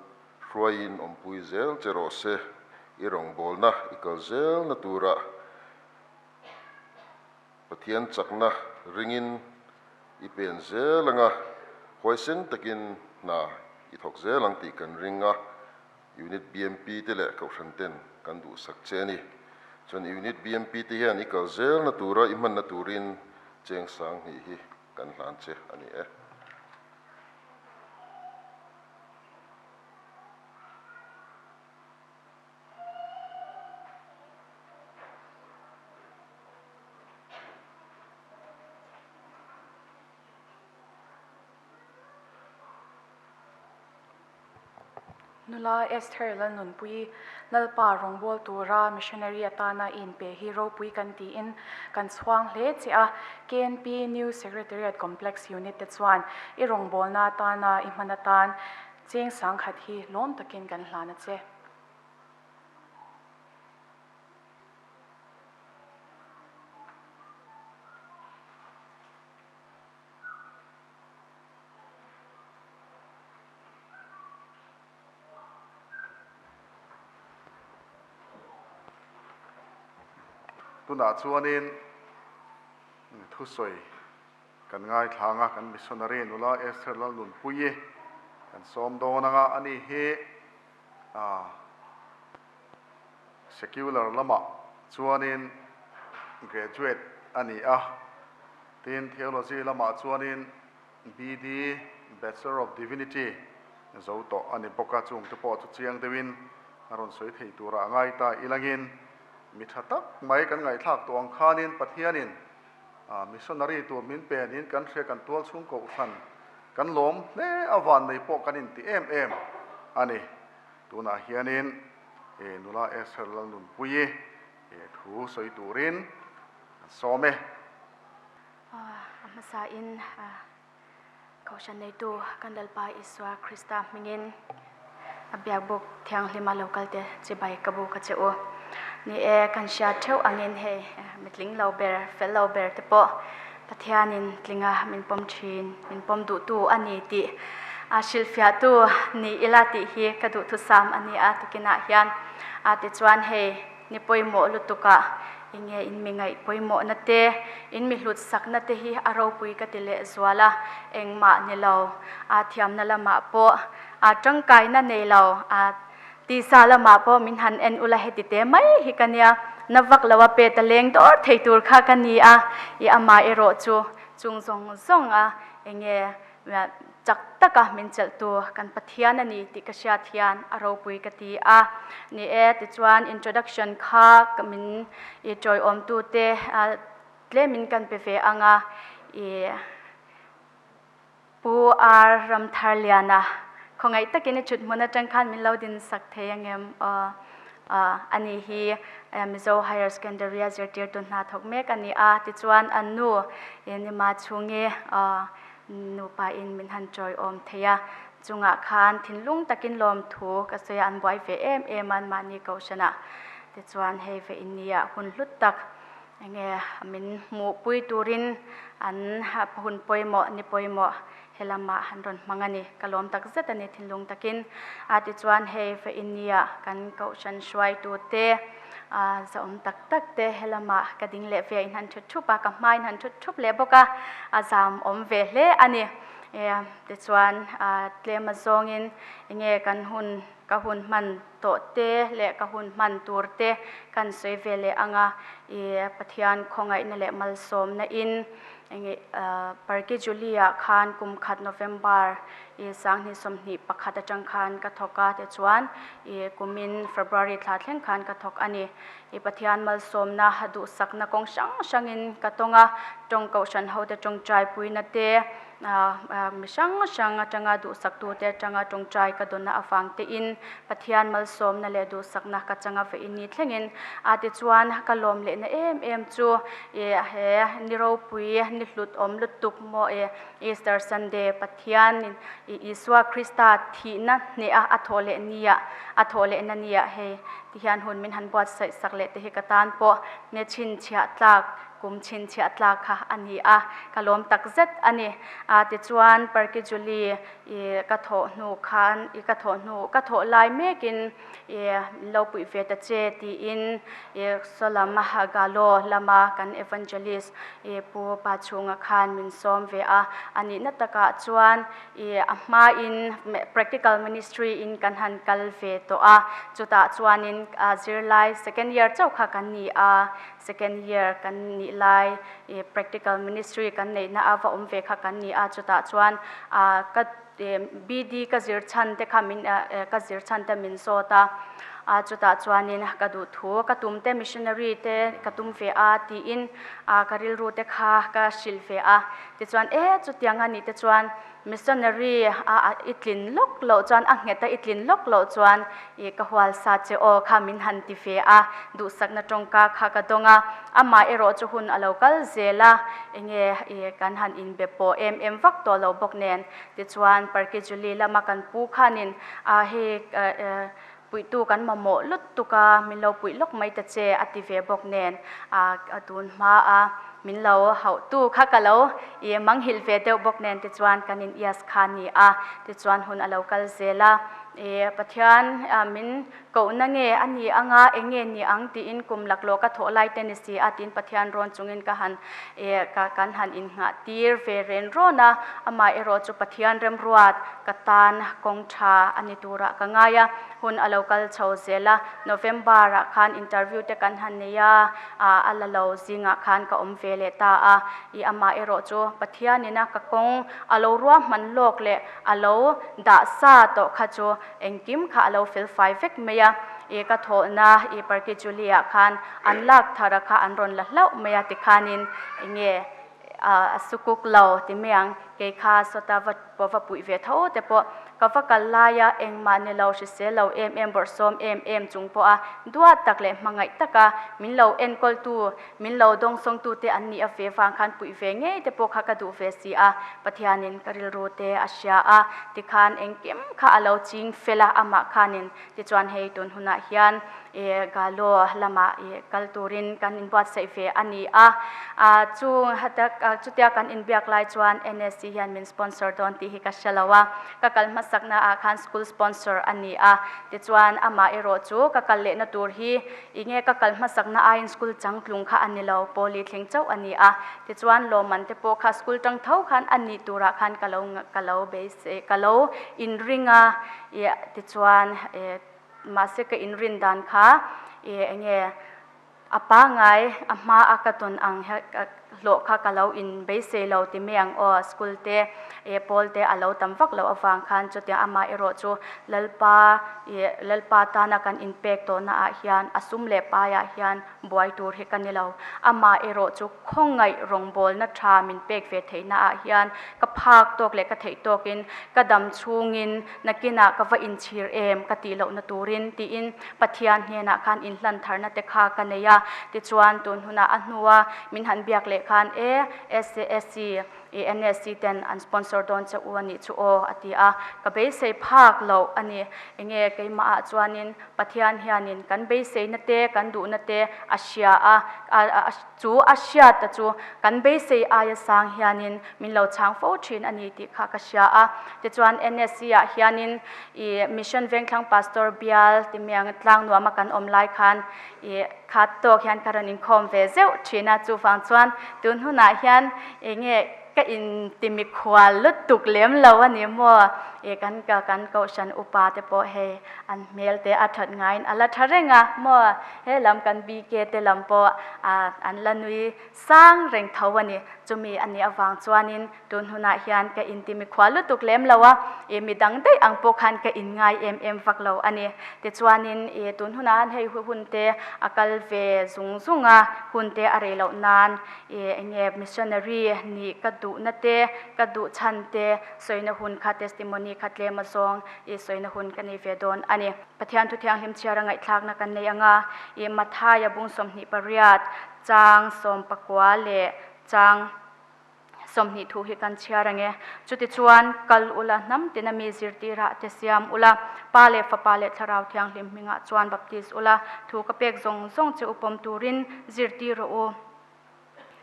Hruaiin awmpui zel che rawh se, i rawngbawlna i kal zelna turah Pathian chakna ringin i pen zel anga huaisen takin hna i thawk zel ang tih kan ring a, Unit BMP te leh Kohhran ten kan duhsak che a ni. Chuan Unit BMP te hian i kal zelna tura i hmanna turin cheng sang hnih hi kan hlan che a ni e. Nula Esther Lalnunpuii, Lalpa rawngbâwl tura missionary atana i inpe hi ropui kan tiin kan chhuang hle che a. KNP New Secretariat Complex Unit te chuan i rawngbâwlna atana i hman atan cheng sangkhat hi lawm takin kan hlan a che. Tunah chuanin thusawi kan ngaithlang a, kan missionary nula Esther Lalnunpuii kan sawm dawn anga ani hi secular lamah chuanin graduate a ni a, tin theology lamah chuanin BD, Bachelor of Divinity, zo tawh a ni bawk a, chung te pawh chu chiang deuhin a rawn sawi thei tura a ngai ta ilangin mi tha tak mai kan ngaihthlak tawh ang khanin Pathianin. Missionary tur min pe niin kan hria kan tual chhung kohhran kan lawm hle a vannei pawh kan inti em em a ni. Tunah hianin nula Esther Lalnunpuii thu sawi turin kan sawm e. A hmasain Kohhran neitu kan Lalpa Isua Krista hmingin a biakbuk thianghlima lo kalte chibai ka bu ka che u. Ni e, kan hriat theuh angin hei mitling lo ber, fel lo ber te pawh Pathianin tlinga min pawm thin, min pawm duhtu a ni tih a hrilhfiahtu ni ila tih hi ka duhthusam a ni a tukinah hian. A tichuan hei Ni pawimawh lutukah enge in mi ngaih pawimawhna te, in mi hlut sakna te hi a ropui ka ti leh zual a, engmah ni lo, a thiamna lamah pawh a tangkaina nei lo, a tisa lamah pawh min han en ula heti te mai hi ka nia, na vak lo a pet a leng dawr thei tur kha ka ni a, i amah erawh chu chung zawng zawng a enge Chak taka min chelhtu kan Pathian a ni tih ka hriat hian a ropui ka ti a. Ni e, tichuan introduction kha min i tawiawmtute tlemin kan pe ve ang a, i Pu R Ramtharliana khawngaih takin i thut hmun atang khan min lo din sak thei angem aw. A ni hi Mizo Higher Secondary a zirtirtu hna thawk mek a ni a, tichuan an nu Nima chhungi Nupa in min han chawiawm thei a, chungah khan thinlung takin lawmthu ka sawi a, an buai ve em em a anmahni kohhranah tichuan hei ve in nia hun hlut tak enge min hmuhpui turin an hun pawimawh ni pawimawh helamah an rawn hmang a ni, ka lawm tak zet a ni thinlung takin a tichuan hei ve in nia kan kohhran hruaitute. A zahawm tak tak te helamah ka ding leh ve a inhan thut thup a, ka hma inhan thut thup leh bawk a, a zam awm ve hle a ni. Tichuan tlem a zawngin enge kan hun ka hun hman tawh te leh ka hun hman tur te kan sawi ve leh ang a, i Pathian khawngaihna leh malsawmna in enge Parki Julie-ah khan kum khat November i 2021 atang khan ka thawk a, tichuan i kumin February thla thleng khan ka thawk a ni. I Pathian malsawmna duhsakna kawng hrang hrangin ka tawng a, tawng kohhran hote tawngtai puina te, mi hrang hrang atanga duhsaktute atanga tawngtai ka dawnna avang tein Pathian malsawmna leh duhsakna ka changa vein ni thlengin a tichuan ka lawm lehna em em chu i he ni ropui ni hlut awm lutuk maw i Easter Sunday Pathian i Isua Krista thihna hneha a thawh leh nia a thawh lehna nia hei ti hian hun min han buatsaih sak leh te hi ka tan pawh ne chhinchhiah tlak kum chhinchhiah tlak kha a ni a ka lawm tak zet a ni. A tichuan Parki Julie i ka thawh hnu khan i ka thawh hnu ka thawh lai mekin i min lo puih ve ta che tiin i Saw Galo lama kan evangelist i Pu Pa chhunga khan min sawm ve a, a nihna takah chuan i a hmain practical ministry in kan han kal ve tawh a, chutah chuanin zirlai second year chauh kha kan ni a, second year kan nih lai i practical ministry kan neihna a va awm ve kha kan ni a, chutah chuan ka BD ka zir chhan te kha min ka zir chhan te min zawt a, a chutah chuanin ka duh thu ka tum te missionary te ka tum ve a tiin a ka rilru te kha ka hrilh ve a, tichuan e chutiang a nih te chuan missionary a i tlin lawk loh chuan a nghet a i tlin lawk loh chuan i ka hual sa che aw kha min han ti ve a, duhsakna tawngka kha ka dawng a, amah erawh chu hun a lo kal zel a, enge i kan han inbe pawh em em vak tawh lo bawk nen tichuan Parki Julie lama kan pu khanin a hei puihtu kan mamawh lutuk a min lo puih lawk mai ta che a ti ve bawk nen a tun hma a min lo hauhtu kha ka lo i manghilh ve deuh bawk nen tichuan kan in ias kha a ni a tichuan hun a lo kal zel a i Pathian min Kohna nge a ni anga eng nge ni ang tiin kum laklawh ka thawh lai te ni si a tiin Pathian rawn chungin ka han eh ka kan han innghah tir ve ren rawn a, amah erawh chu Pathian remruat ka tan kawng tha a ni turah ka ngai a, hun a lo kal chho zel a, November ah khan interview te kan han nei a, ah a la lo zingah khan ka awm ve leh ta a, i amah erawh chu Pathianina ka kawng a lo ruahman lawk leh a lo dah sa tawh kha chu Engkim kha a lo fel fai vek mai a, i ka thawhna i Parki Julie ah khan an lak thar a kha an rawn la hlauh mai a tikhanin enge. a sukuk lo ti mai ang. Kei kha sawta va pawh va puih ve tho te pawh ka va kal laia engmah ni lo hrisel lo em em bawrhsawm em em chung pawha duat tak leh hmangaih taka min lo enkawltu min lo dawngsawngtu te an nih a ve vang khan puih ve ngei te pawh kha ka duh ve si a, Pathianin ka rilru te a hria a, tikhan engkim kha a lo ching fel a amah khanin tichuan hei tun hunah hian E Galo lamah i kal turin kan inbuatsaih ve a ni a. Chu chutia kan inbiak lai chuan NSC hian min sponsor dawn tih hi ka hre lo a. Ka kal hmasakna ah khan school sponsor a ni a. Tichuan amah erawh chu ka kal lehna tur hi i nge ka kal hmasakna aiin school changtlung kha a ni lo, pawli thleng chauh a ni a. Tichuan lawmman te pawh kha school tang tho khan a nih turah khan ka lo ka lo beisei ka lo inring a. Tichuan Mahse ka inrin dan kha i enge a pangai a hma a ka tawn ang hlawh kha ka lo in beisei lo ti mai ang aw school te i pawl te a lo tam vak loh avang khan chutiang amah erawh chu Lalpa i Lalpa tana kan inpek tawhna ah hian a sum leh paiah hian buai tur hi ka ni lo. Amah erawh chu khawngaih rawngbawlna tha min pek ve theihna ah hian ka phak tawk leh ka theih tawkin ka dam chhungin nakinah ka va inchhir em ka tih lohna turin tiin Pathian hnenah khan inhlan tharna te kha ka nei a. Tichuan tun hunah a hnua min han biak leh khan e SASC i NSC ten an sponsor dawn che u a nih chu aw a ti a. Ka beisei phak loh a ni. Enge keimah ah chuanin Pathian hianin kan beiseina te, kan duhna te a hria a, chu a hriata chu kan beisei aia sang hianin min lo chhang fo thin a ni tih kha ka hria a. Tichuan NSC ah hianin i Mission Vengthlang Pastor bial ti miang tlang nuama kan awm lai khan i khat tawk hian ka rawn inkhawm ve zeuh thin a, chuvang chuan tun hunah hian enge Ka in ti mikhual lutuk lem lo a ni maw? I kan ka kan kohhran upa te pawh hei an hmel te a that ngaiin a la tha reng a maw? He lam kan BK te lam pawh a an la nui sang reng tho a ni. Chumi a nih avang chuanin tun hunah hian ka in ti mikhual lutuk lem lo a, i midang daih ang pawh khan ka in ngai em em vak lo a ni. Tichuanin i tun hunah han hei hun te a kal ve zung zung a, hun te a rei loh nan I enge missionary nih ka duhna te, ka duh chhan te sawina hun kha testimony kha tlem azawng i sawina hun ka nei ve dawn a ni. Pathian thu thianghlim chhiara ngaihthlakna kan nei anga i Mathaia bung 28 chang 19 leh chang 20 thu hi kan chhiar ange. Chutichuan kal ula hnam tina mi zirtirah te siam ula, Pa leh Fapa leh Thlarau Thianghlim hmingah chuan baptis ula, thu ka pek zawng zawng che upawm turin zirtir rawh u.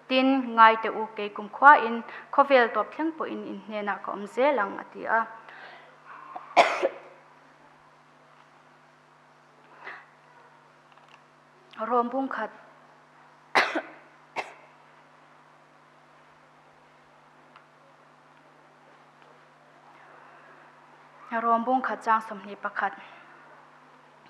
Tin, ngai teh u, kei kum khuain khawvel tawp thleng pawhin in hnenah ka awm zel ang, a ti a. Rom bung khat. Rom bung khat chang 21.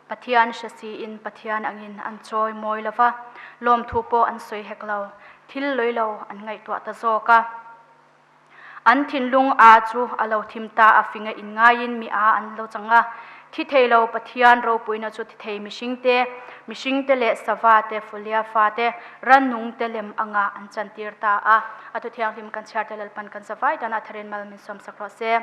Pathian hre siin Pathian angin an chawi mawi lo va, lawmthu pawh an sawi hek lo, thil lawi lo an ngaihtuah ta zawk a. An thinlung a chu a lo thim ta a, finga inngaiin mi a an lo chang a. Thi thei lo Pathian ropuina chu thi thei mihringte, mihringte leh sava te, fulia fa te, rannung te lem anga an chantir ta a. A thu thianghlim kan chhiar te Lalpan kan zavai dana tharin mal min sawmsak rawh se.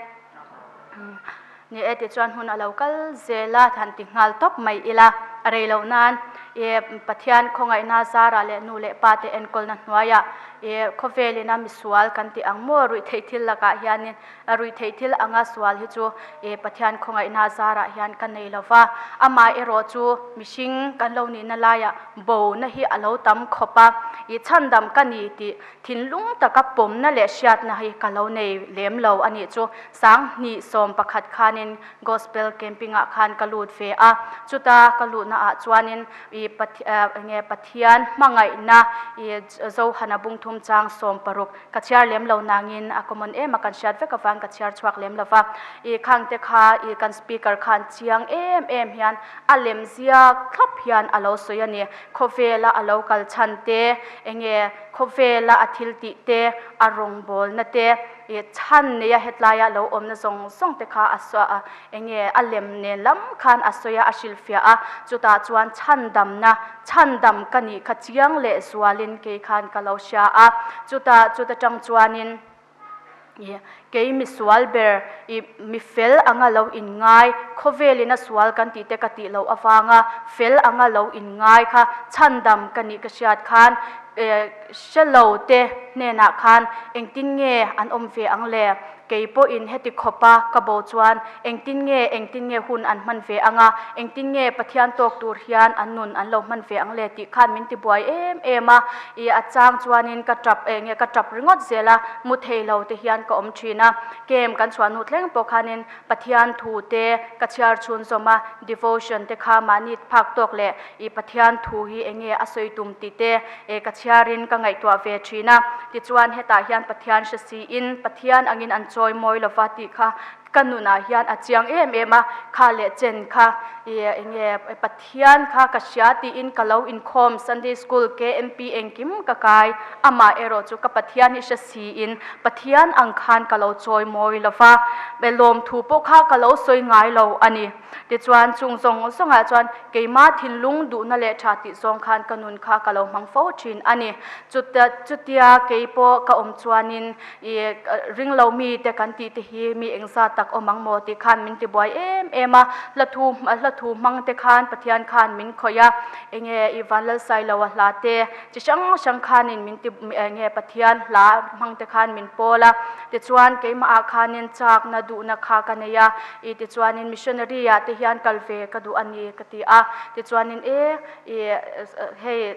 Ni e tichuan hun a lo kal zel a, han ti nghal tawp mai ila a rei loh nan e Pathian khawngaihna zarah leh nu leh pa te enkawlna hnuaiah e khawvelin a misual kan tih ang maw ruihtheih thil lakah hianin ruihtheih thil anga sual hi chu e Pathian khawngaihna zarah hian ka nei lo va, amah erawh chu mihring kan lo nihna laiah bona hi a lo tam khawp a, i chhandam ka ni tih Thinlung taka pawmna leh hriatna hi ka lo nei lem lo a nih chu. 2011 khanin Gospel Camping ah khan ka lut ve a, chuta ka luhna ah chuanin i enge Pathian hmangaihna i Zohana bungthum chang 16 ka chhiar lem lo nangin a common em a kan hriat vek avang ka chhiar chhuak lem lo va. I khangte kha i kan speaker khan chiang em em hian a lem ziak thlap hian a lo sawi a ni. Khawvela a lo kal chhan te, enge khawvela a thil tih te, a rawngbawlna te, I chhan neia hetlaia lo awmna zawng zawng te kha a sawi a, enge a lem nen lam khan a sawi a, a hrilhfiah a, chutah chuan chhandamna, chhandam ka nih kha chiang leh zualin kei khan ka lo hria a, chutah chuta tang chuanin i kei misual ber i mi fel anga lo inngai, khawvelin a sual kan tih te ka tih loh avanga fel anga lo inngai kha chhandam ka nih ka hriat khan Hre lo te hnenah khan engtin nge an awm ve ang le? Kei pawhin heti khawpa ka bo chuan engtin nge engtin nge hun an hman ve ang a, engtin nge Pathian tawk tur hian an nun an lo hman ve ang le tih khan min ti buai em em a. I a chang chuanin ka tap eh nge ka tap ringawt zel a, mu thei lo te hian ka awm thin a. Camp kan chhuah hnu thleng pawh khanin Pathian thu te ka chhiar chhun zawm a, devotion te kha mahni phak tawk leh I Pathian thu hi eng nge a sawi tum tih te e ka chhiarin ka ngaihtuah ve thin a. Tichuan hetah hian Pathian hre siin Pathian angin an chawi mawi lova tih kha ka nunah hian a chiang em em a. Kha leh chen kha i eng nge Pathian kha ka hria tiin ka lo inkhawm Sunday School KMP engkim ka kai. Amah erawh chu ka Pathian hi hre siin Pathian ang khan ka lo chawi mawi lova. Lawmthu pawh kha ka lo sawi ngai lo a ni. Tichuan, chung zawng zawngah chuan keima thinlung duhna leh tha tih zawng khan ka nun kha ka lo hmang fo thin a ni. Chuta chutia kei pawh ka awm chuanin i ringlo mite kan tih te hi mi engzat tak awm ang maw tih khan min tibuai em em a. Hla thu hla thu hmang te khan Pathian khan min khawih a, enge i Vanlalsailoa hla te chi hrang hrang khanin min ti enge Pathian hla hmang te khan min pawl a. Tichuan, keimahah khanin chakna duhna kha ka nei a. I tichuanin missionary ah te hian kal ve ka duh a ni ka ti a, tichuanin e i hei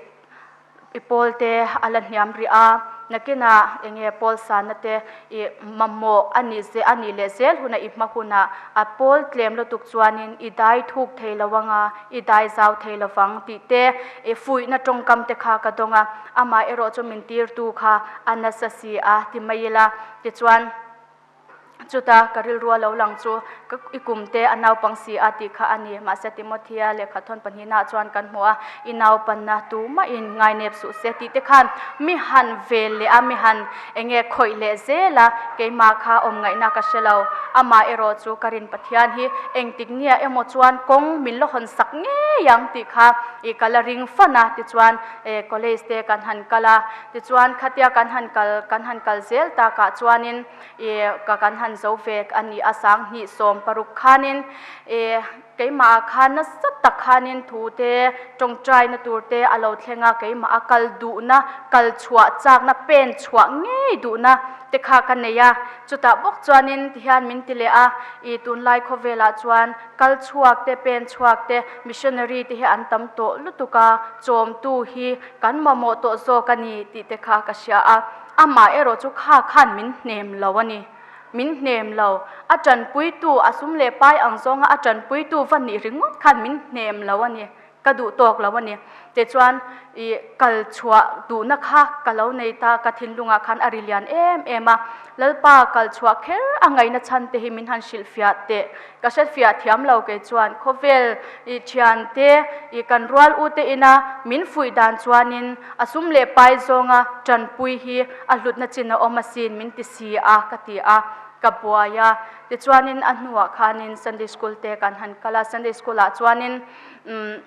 i pawl te a la hniam rih a, nakinah enge pawl sanna te i mamawh a nih ze a nih leh zel hunah i hma hunah a pawl tlem lutuk chuanin i dai thuk thei lo anga i dai zau thei lovang tih te i fuihna tawngkam te kha ka dawng a, amah erawh chu min tirtu kha a nasa si a ti mai ila tichuan. Chuta ka rilru a lo lang chu ka i kum te a naupang si a tih kha a ni. Mahse Timothea lehkha thawn pahnihna ah chuan kan hmu a, i naupanna tumahin ngainep suh se tih te khan mi han vel leh a, mi han eng nge khawih leh zel a, keimah kha awm ngaihna ka hre lo. Amah erawh chu ka rin Pathian hi engtik nia emaw chuan kawng min la hawn sak ngei ang tih kha i ka la ring fan a, tichuan college te kan han kal a, tichuan khatia kan han kal kan han kal zel takah chuanin I ka kan han zo ve a ni a, 2016 khanin i keimah ah khan nasa tak khanin thu te tawngtaina tur te a lo thleng a, keimah a kal duhna, kal chhuah chakna, pen chhuah ngei duhna te kha ka nei a, chutah bawk chuanin tihian min ti leh a, i tunlai khawvelah chuan kal chhuak te, pen chhuak te, missionary te hi an tam tawh lutuk a, chawmtu hi kan mamawh tawh zawk a ni tih te kha ka hria a. Amah erawh chu kha khan min hnem lo a ni. Min hnem lo. A tanpuitu, a sum leh pai ang zawnga a tanpuitu va nih ringawt khan min hnem lo a ni. Ka duh tawk lo a ni. Tichuan, i kal chhuah duhna kha ka lo nei ta, ka thinlungah khan a ri lian em em a. Lalpa kal chhuah kher a ngaihna chhan te hi min han hrilhfiah teh. Ka hrefiah thiam lo kei chuan khawvel i thiante i kan rual u te ina min fuih dan chuanin a sum leh pai zawnga tanpui hi a hlutna chin a awm asin min ti si a ka ti a, ka buai a. Tichuanin a hnuah khanin Sunday School te kan han kal a, Sunday School ah chuanin umm.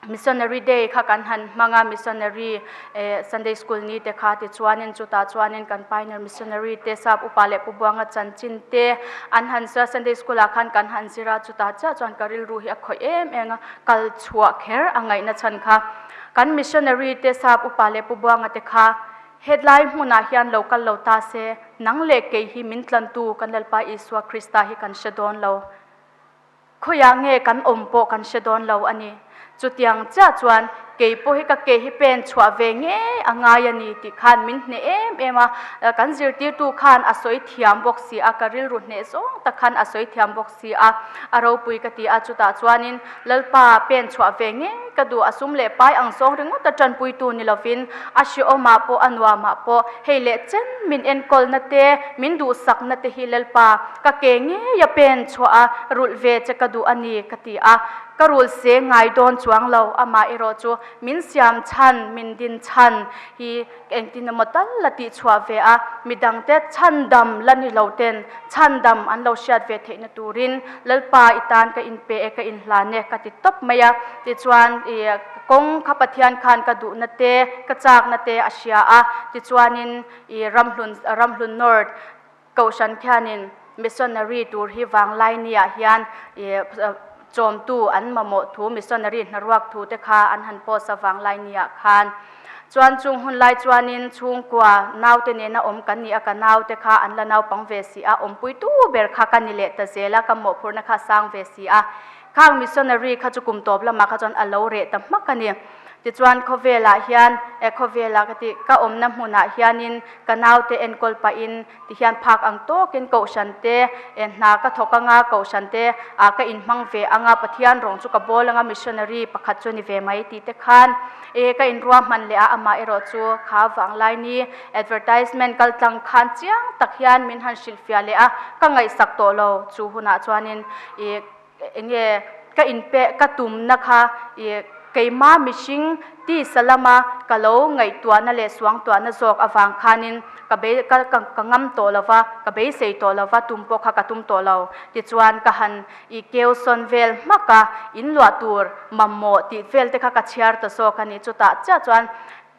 Missionary Day kha kan han hmang a, Missionary eh Sunday School ni te kha tichuanin chutah chuanin kan Pioneer Missionary te sap upa leh Pu Buanga chanchin te an han zir a, Sunday School ah khan kan han zir a, chutah chiah chuan ka rilru hi a khawih em em a, kal chhuah kher a ngaihna chhan kha. Kan Missionary te sap upa leh Pu Buanga te kha hetlai hmunah hian lo kal lo ta se, nang leh kei hi min tlantu kan Lalpa Isua Krista hi kan hre dawn lo. Khawiah nge kan awm pawh kan hre dawn lo a ni. Chutiang chiah chuan kei pawh hi ka ke hi pen chhuah ve ngei a ngai a ni tih khan min hneh em em a. Kan zirtirtu khan a sawi thiam bawk si a, ka rilru hneh zawng tak khan a sawi thiam bawk si a, a ropui ka ti a. Chutah chuanin Lalpa pen chhuah ve ngei ka duh, a sum leh pai ang zawng ringawt a tanpuitu ni lovin a hrehawmah pawh a nuamah pawh hei leh chen min enkawlna te, min duhsakna te hi Lalpa ka ke ngei a pen chhuah a, rulh ve che ka duh a ni ka ti a. Ka rul se ngai dawn chuang lo, amah erawh chu min siam chhan, min din chhan hi engtin emaw tal la tih chhuah ve a, midangte chhandam la ni lo ten chhandam an lo hriat ve theihna turin Lalpa i tan ka inpe e, ka inhlan e ka ti tawp mai a. Tichuan i kawng kha Pathian khan ka duhna te, ka chakna te a hria a, tichuanin i Ramhlun, Ramhlun North, Kohhran khianin missionary tur hi Vanglaini-ah hian chawmtu an mamawh thu, missionary hnaruak thu te kha an han post a Vanglaini-ah khan. Chuan chung hun lai chuanin chhungkua naute nena awm kan ni a, ka naute kha an la naupang ve si a, awmpuitu ber kha ka ni leh ta zel a, ka mawhphurhna kha a sang ve si a. Khang missionary kha chu kum tawp lamah kha chuan a lo reh ta hmak a ni. Tichuan khawvelah hian, eh khawvelah ka tih, ka awmna hmunah hianin ka naute enkawl pahin tihian phak ang tawkin kohhran te eh hna ka thawk anga, kohhran te ah ka inhmang ve anga, Pathian rawng chu ka bawl anga, missionary pakhat chu ni ve mai tih te khan eh ka inruahman leh a, amah erawh chu kha vanglai ni advertisement kal tlang khan chiang tak hian min han hrilhfiah leh a, ka ngaihsak tawh lo chu hunah chuanin ih Enge ka inpeh ka tumna kha i keima mihring tisa lama ka lo ngaihtuahna leh suangtuahna zawk avang khanin ka bei ka ka ngam tawh lo va, ka beisei tawh lo va, tum pawh kha ka tum tawh lo. Tichuan ka han i keu sawn vel hmak a, inluah tur mamawh tih vel te kha ka chhiar ta zawk a ni. Chutah chiah chuan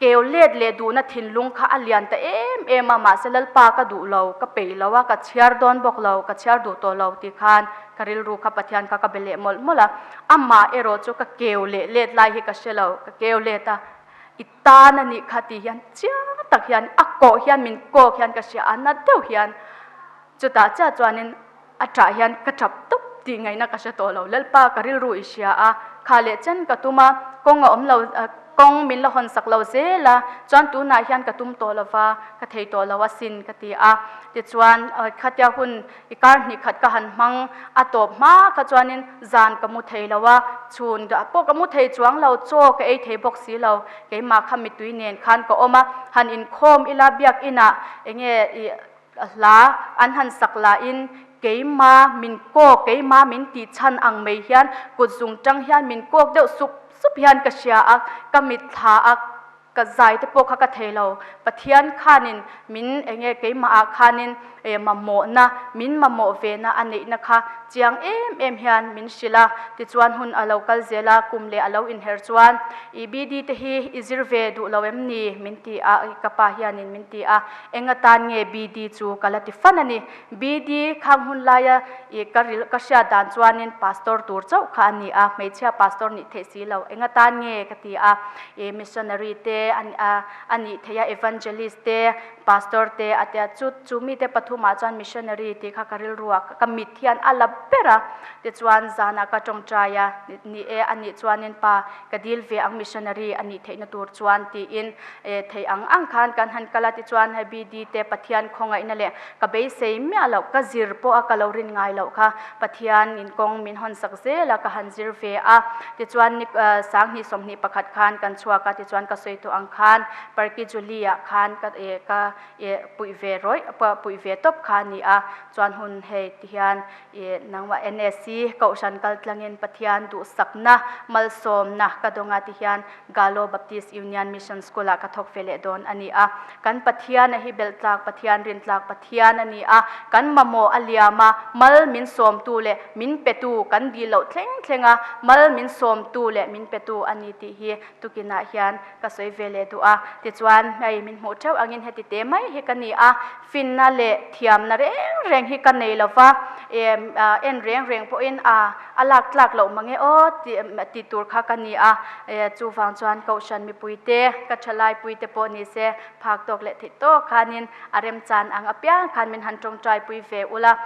Keu let leh duhna thinlung kha a lian ta em em a, mahse Lalpa ka duh lo, ka peih lo a, ka chhiar dawn bawk lo, ka chhiar duh tawh lo tih khan ka rilru kha Pathian kha ka be leh mawlh mawlh a. Amah erawh chu ka keu leh let lai hi ka hre lo, ka keu let a, i tan a nih kha tih hian chiang tak hian a kawh hian min kawk hian ka hria a, na deuh hian chutah chiah chuanin A ṭah hian ka ṭap tawp tih ngaihna ka hre tawh lo. Lalpa ka rilru i hria a, kha leh chen ka tum a, kawng a awm lo, kawng min la hawn sak lo zel a, chuan tunah hian ka tum tawh lo va, ka thei tawh lo asin ka ti a. Tichuan khatia hun i kar hnih khat ka han hmang a tawp hma kha chuanin zan ka mu thei lo a, chhun pawh ka mu thei chuang lo, chaw ka ei thei bawk si lo, keimah kha mitui nen khan ka awm a, han inkhawm ila biakinah enge i Hla an han sak lahin keima min kawk, keima min tih chhan ang mai hian kut zung tang hian min kawk deuh sup sup hian ka hria a, ka mitthla a, ka zai te pawh kha ka thei lo. Pathian khanin min enge keimahah khanin mamawhna, min mamawh vena a neihna kha chiang em em hian min hrilh a. Tichuan hun a lo kal zel a, kum leh a lo inher chuan i BD te hi i zir ve duh lo em ni? min ti a, ka pa hianin min ti a. Eng atan nge BD chu ka la ti fan a ni. BD khang hun laia i ka ril ka hriat dan chuanin pastor tur chauh kha a ni a, hmeichhia pastor nih theih si lo. Eng atan nge ka ti a, i missionary te a a a nih theih a, evangelist te, pastor te a tia. Chu chu mite pathumah chuan missionary tih kha ka rilruah ka mit hian a la ber a. Tichuan zanah ka tawngtai a, ni e a nih chuanin pa ka dil ve ang missionary a nih theihna tur chuan tiin E thei ang ang khan kan han kal a tichuan hei BD te Pathian khawngaihna leh ka beisei miah loh ka zir pawh a ka lo rin ngai loh kha Pathian in kawng min hawn sak zel a ka han zir ve a tichuan ni sanghnih 21 khan kan chhuak a tichuan ka sawi tawh ang khan Parki Julie ah khan ka e ka e puih ve rawih puih ve tawp kha a ni a chuan hun hei tihian e nangmah NSC kohhran kal tlangin Pathian duhsakna malsawmna ka dawng a tihian Galo Baptist Union Mission School ah ka thawk ve leh dawn a ni a. Kan Pathian a hi belh tlak Pathian, rin tlak Pathian a ni a. Kan mamawh a liam a, mal min sawmtu leh min petu kan dil loh thleng thleng a, mal min sawmtu leh min petu a ni tih hi tukinah hian ka sawi ve leh duh a. Tichuan, hei min hmuh theuh angin heti te mai hi ka ni a, finna leh thiamna reng reng hi ka nei lo va, en reng reng pawhin a A lak tlak loh mange aw tih tih tur kha ka ni a, chuvang chuan Kohhran mipuite, ka thalaipui te pawh ni se, phak tawk leh theih tawk khanin a remchan ang apiang khan min han tawngtaipui ve ula.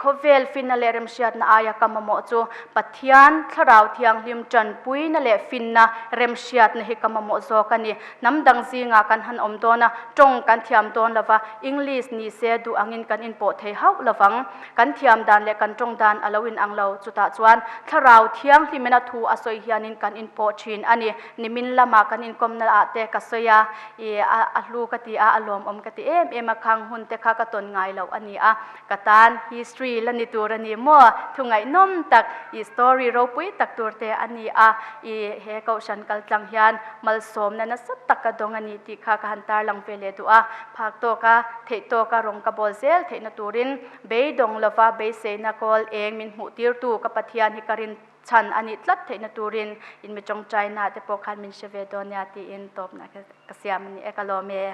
Khawvel finna leh remhriatna aia ka mamawh chu Pathian Thlarau Thianghlim tanpuina leh finna remhriatna hi ka mamawh zawk a ni. Hnam dang zingah kan han awm dawn a, tawng kan thiam dawn lova, English ni se duh angin. angin kan inpawh thei hauh lovang. Kan thiam dan leh kan tawng dan a lo inang lo. Chutah chuan Thlarau Thianghlimina thu a sawi hianin kan inpawh thin a ni. Nimin lama kan inkawmna ah te ka sawi a, i a hlu ka ti a, a lawmawm ka ti em em a, khang hun te kha ka tawn ngai loh a ni a. Ka tan history la ni tur a ni maw? Thu ngaihnawm tak, i story ropui tak tur te a ni a, i he kohhran kal tlang hian malsawmna nasa tak ka dawng a ni tih kha ka han tarlang ve leh duh a. Phak tawka, theih tawka rawng ka bawl zel theihna turin beidawng lova beiseina kawl eng min hmuh tirtu ka Pathian hi ka rin chhan a nih tlat theihna turin in mi tawngtaina te pawh khan min hre ve dawn nia tiin tawpna ka siam a ni e, ka lawm e.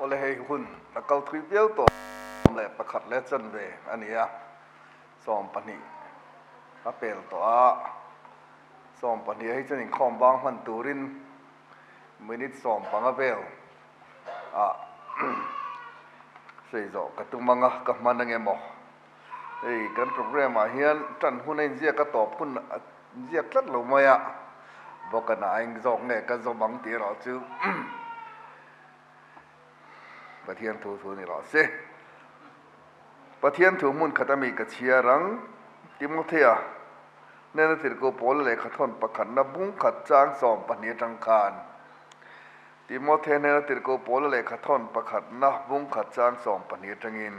Awle hei hun a kal thui viau tawh leh pakhat leh chanve a ni a, 12 a pel tawh a, 12 ah hi chuan inkhawm bang hman turin minute 15 vel ah sawi zawh ka tum ang a, ka hman ange maw? Hei kan program ah hian tan hun a inziak a tawp hun a inziak tlat lo mai a, bawkana a eng zawk nge ka zawm ang tih erawh chu Pathian thu thu ni rawh se. Pathian thu hmun khat ami ka chhiar ang, Timothea hnena tirhkoh Paula lehkha thawn pakhatna bung khat chang 12 atang khan Timothea hnena tirhkoh Paula lehkha thawn pakhatna bung khat chang 12 atangin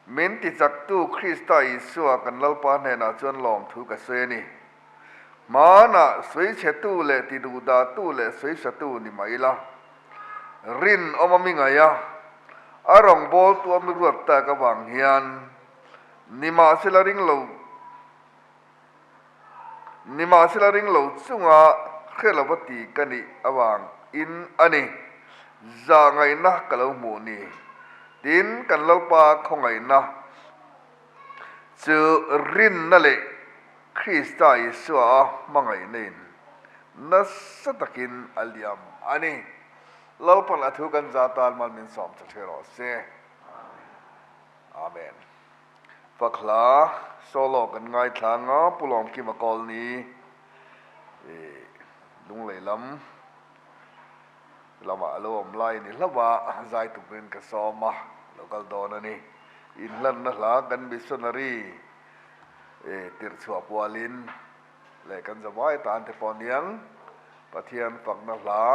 Min tichaktu Krista Isua kan Lalpa hnenah chuan lawmthu ka sawi a ni. Hmanah sawichhetu leh tiduhdahtu leh sawisatu ni mah ila, rinawm a mi ngaih a, a rawngbawltu a mi ruat tak avang hian nimahsela ring lo Nimahsela ring lo chunga hre lova ti ka nih avang in a ni. Zah ngaihna ka lo hmuh ni. Tin, kan Lalpa khawngaihna chu rinna leh Krista Isua a hmangaihna in nasa takin a liam a ni. Lalpan a thu kan za tan mal min sawm cha ṭhe rawh se. Amen. Fak hla solo kan ngaithla ang a, Pu Lawmkima Kawlni i Lunglei lam lamah a lo awm lai ni hlauh a, zai turin ka sawm a, lo kal dawn a ni. Inhlanna hla kan missionary i tirhchhuah pualin leh kan zavai tan te pawh aniang Pathian fakna hla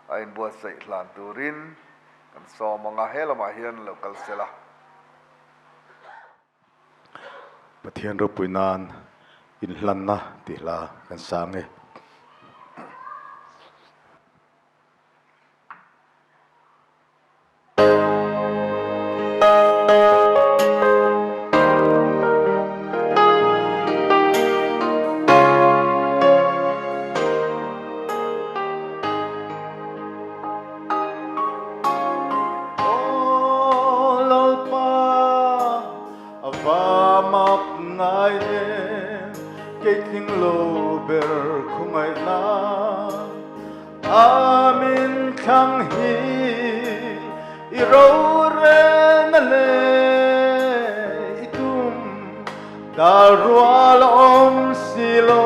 a inbuatsaih hlan turin kan sawm ang a, he lamah hian lo kal sela. Pathian ropui nan inhlanna tih hla kan sang e. Aw Lalpa, a va mak ngai em, kei tling lo ber khawngaihna a min thlang hi i rorelna leh i tum dal rual awm si lo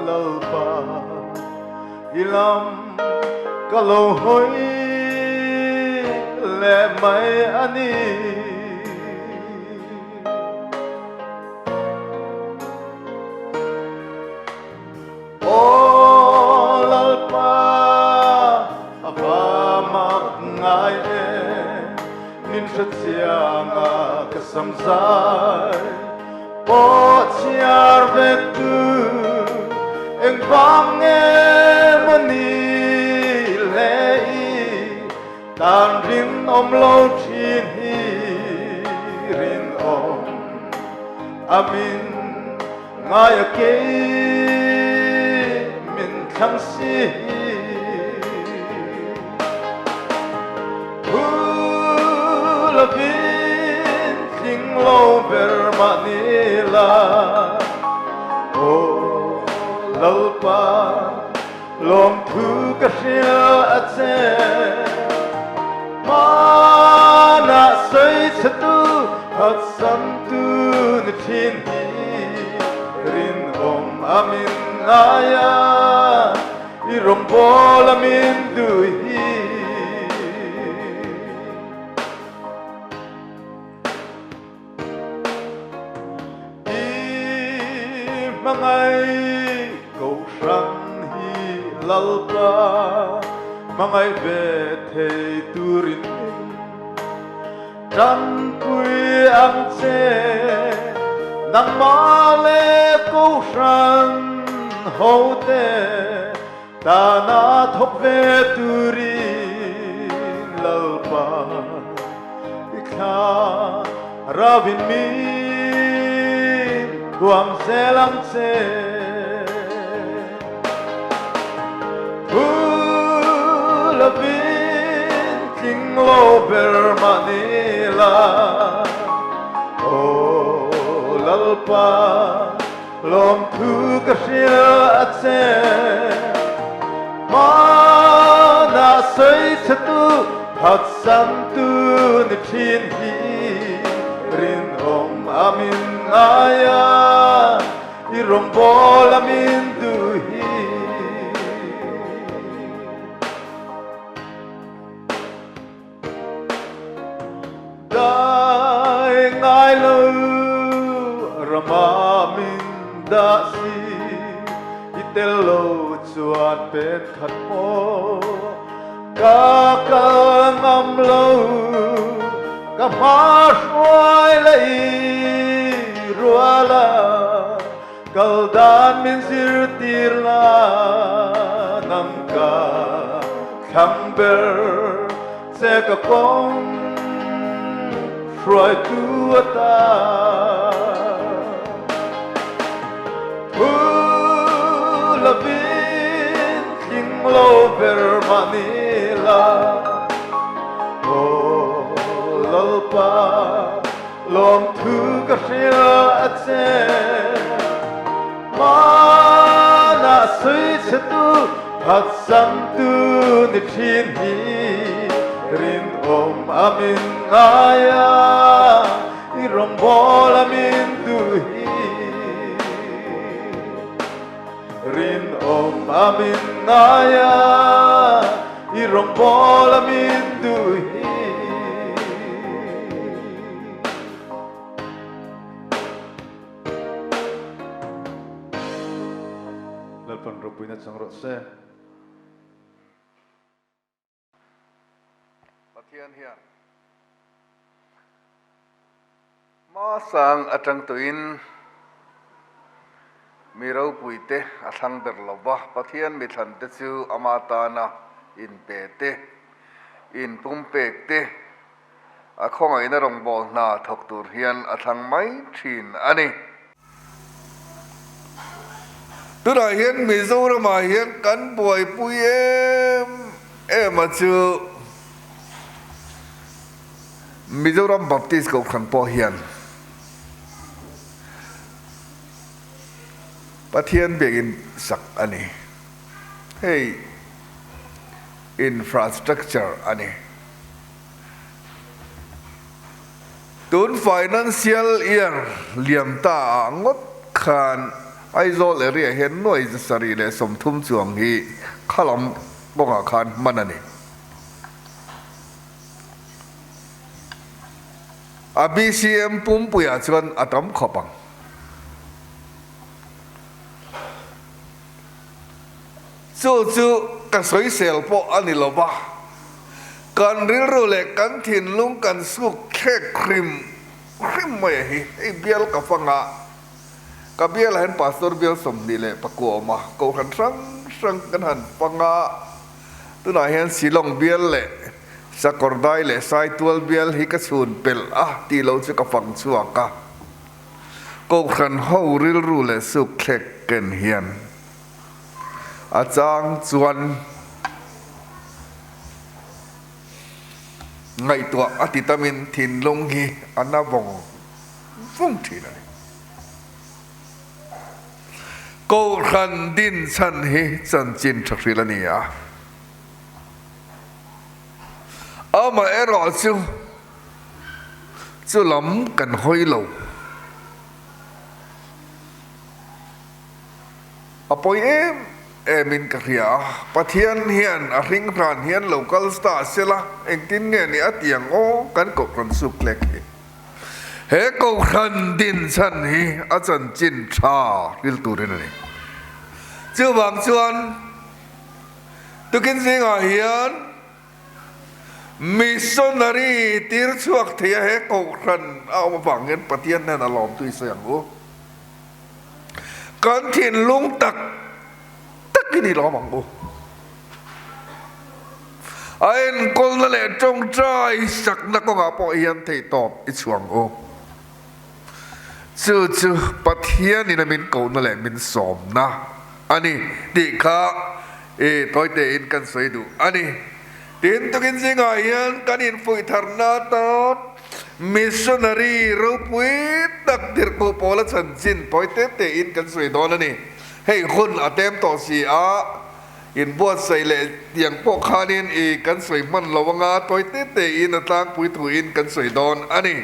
Lalpa. I lam ka lo hawi leh mai a ni. Aw Lalpa, a va mak ngai em, min hrechiang a ka sam zai. Pawh chhiar vek tu engvang nge maw ni le i tan rinawm lo thin hi rinawm a min ngai a kei min thlang si hi. Pu lovin tling lo ber mah ni la, Aw Lalpa lawmthu ka hrilh a che. Hmanah sawichhetu phatsantu ni thin hi rinawm a min ngai a, I rawngbâwl a min duh hi. Hmangaih Kohhran hi Lalpa hmangaih ve thei turin min tanpui ang che. Nangmah leh Kohhran hote tana thawk ve turin Lalpa i thla ravin min thuam zel ang che. Thu lovin tling lo ber mah ni la, Aw Lalpa lawmthu ka hria a che. Hmanah sawi chhe tu phatsantu ni thin hi rinawm a min ngai a, i rawngbâwl a min duh hi. Dai ngai lo rama min dah si, i tel lo chuan pen khat maw ka kal ngam lo, ka hma hruai leh i rual a, kal dan min zirtir la, nang ka thlang ber che ka kawng hruaitu ata. Thu lovin tling lo ber mah ni la, Aw Lalpa lawmthu ka hria a che. Hmanah sawi chhe tu phatsantu ni thin hi rinawm a min ngai a, i rawngbâwl a min duh hi. Rinawm a min ngai a, i rawngbâwl a min duh hi. Lalpan ropuina chang rawh se. Pathian hian hmasang atang tuin mi ropuite a thlang ber lo va, Pathian mithlante chu ama tana inpe te, inpumpek te, A khawngaihna rawngbâwl hna thawk tur hian a thlang mai thin a ni. Tunah hian Mizoramah hian kan buaipui em em a chu Mizoram Baptist Kohhran pawh hian Pathian biakin sak a ni. Hei infrastructure a ni. Tun financial year liam ta ah ngawt khan Aizawl area hian nuai 730 chuang hi khalam kawngah khan hman a ni. A BCM pumpuiah chuan a tam khawp ang. Chu chu ka sawisel pawh a ni lo va, kan rilru leh kan thinlung kan suk thlek hrim hrim mai a hi. Hei bial ka fang a, ka bialah hian Pastor bial 29 awm a, kohhran hrang hrang kan han fang a, tunah hian Shillong bial leh Sakawrdai leh Saitual bial hi ka chhun pelh a tih loh chu ka fang chhuak a. Kohhran ho rilru leh suk thlek ken hian a chang chuan ngaihtuah a ti tamin thinlung hi a na vawng vawng thin a ni. Kohhran din chhan hi chanchin tha hril a ni a, amaherawhchu, Chu lam kan hawi lo. A pawi em em in ka hria a, Pathian hian a hring hran hian lo kal ta se la, engtin nge ni a ti ang aw kan kohhran suk hlek hi. He Kohhran din chhan hi a chanchin tha hril turin a ni. Chuvang chuan tukin zingah hian Missionary tir chhuak thei a he Kohhran a awm avang hian Pathian hnenah lawmtu i sawi ang u. Kan thinlung tak takin i lawm ang u. A enkawlna leh tawngtai sakna kawngah pawh hian theihtawp i chhuang u. Chu chu Pathianin a min kohna leh min sawmna a ni tih kha i tawitein kan sawi duh a ni. Tin, tukin zingah hian kan infuih tharna atan missionary ropui tak tirhkoh pawla chanchin tawite tein kan sawi dawn a ni. Hei hun a tem tawh si a, inbuatsaih leh tiang pawh khanin i kan sawi hman lo anga tawite tein a tlangpui thuin kan sawi dawn a ni.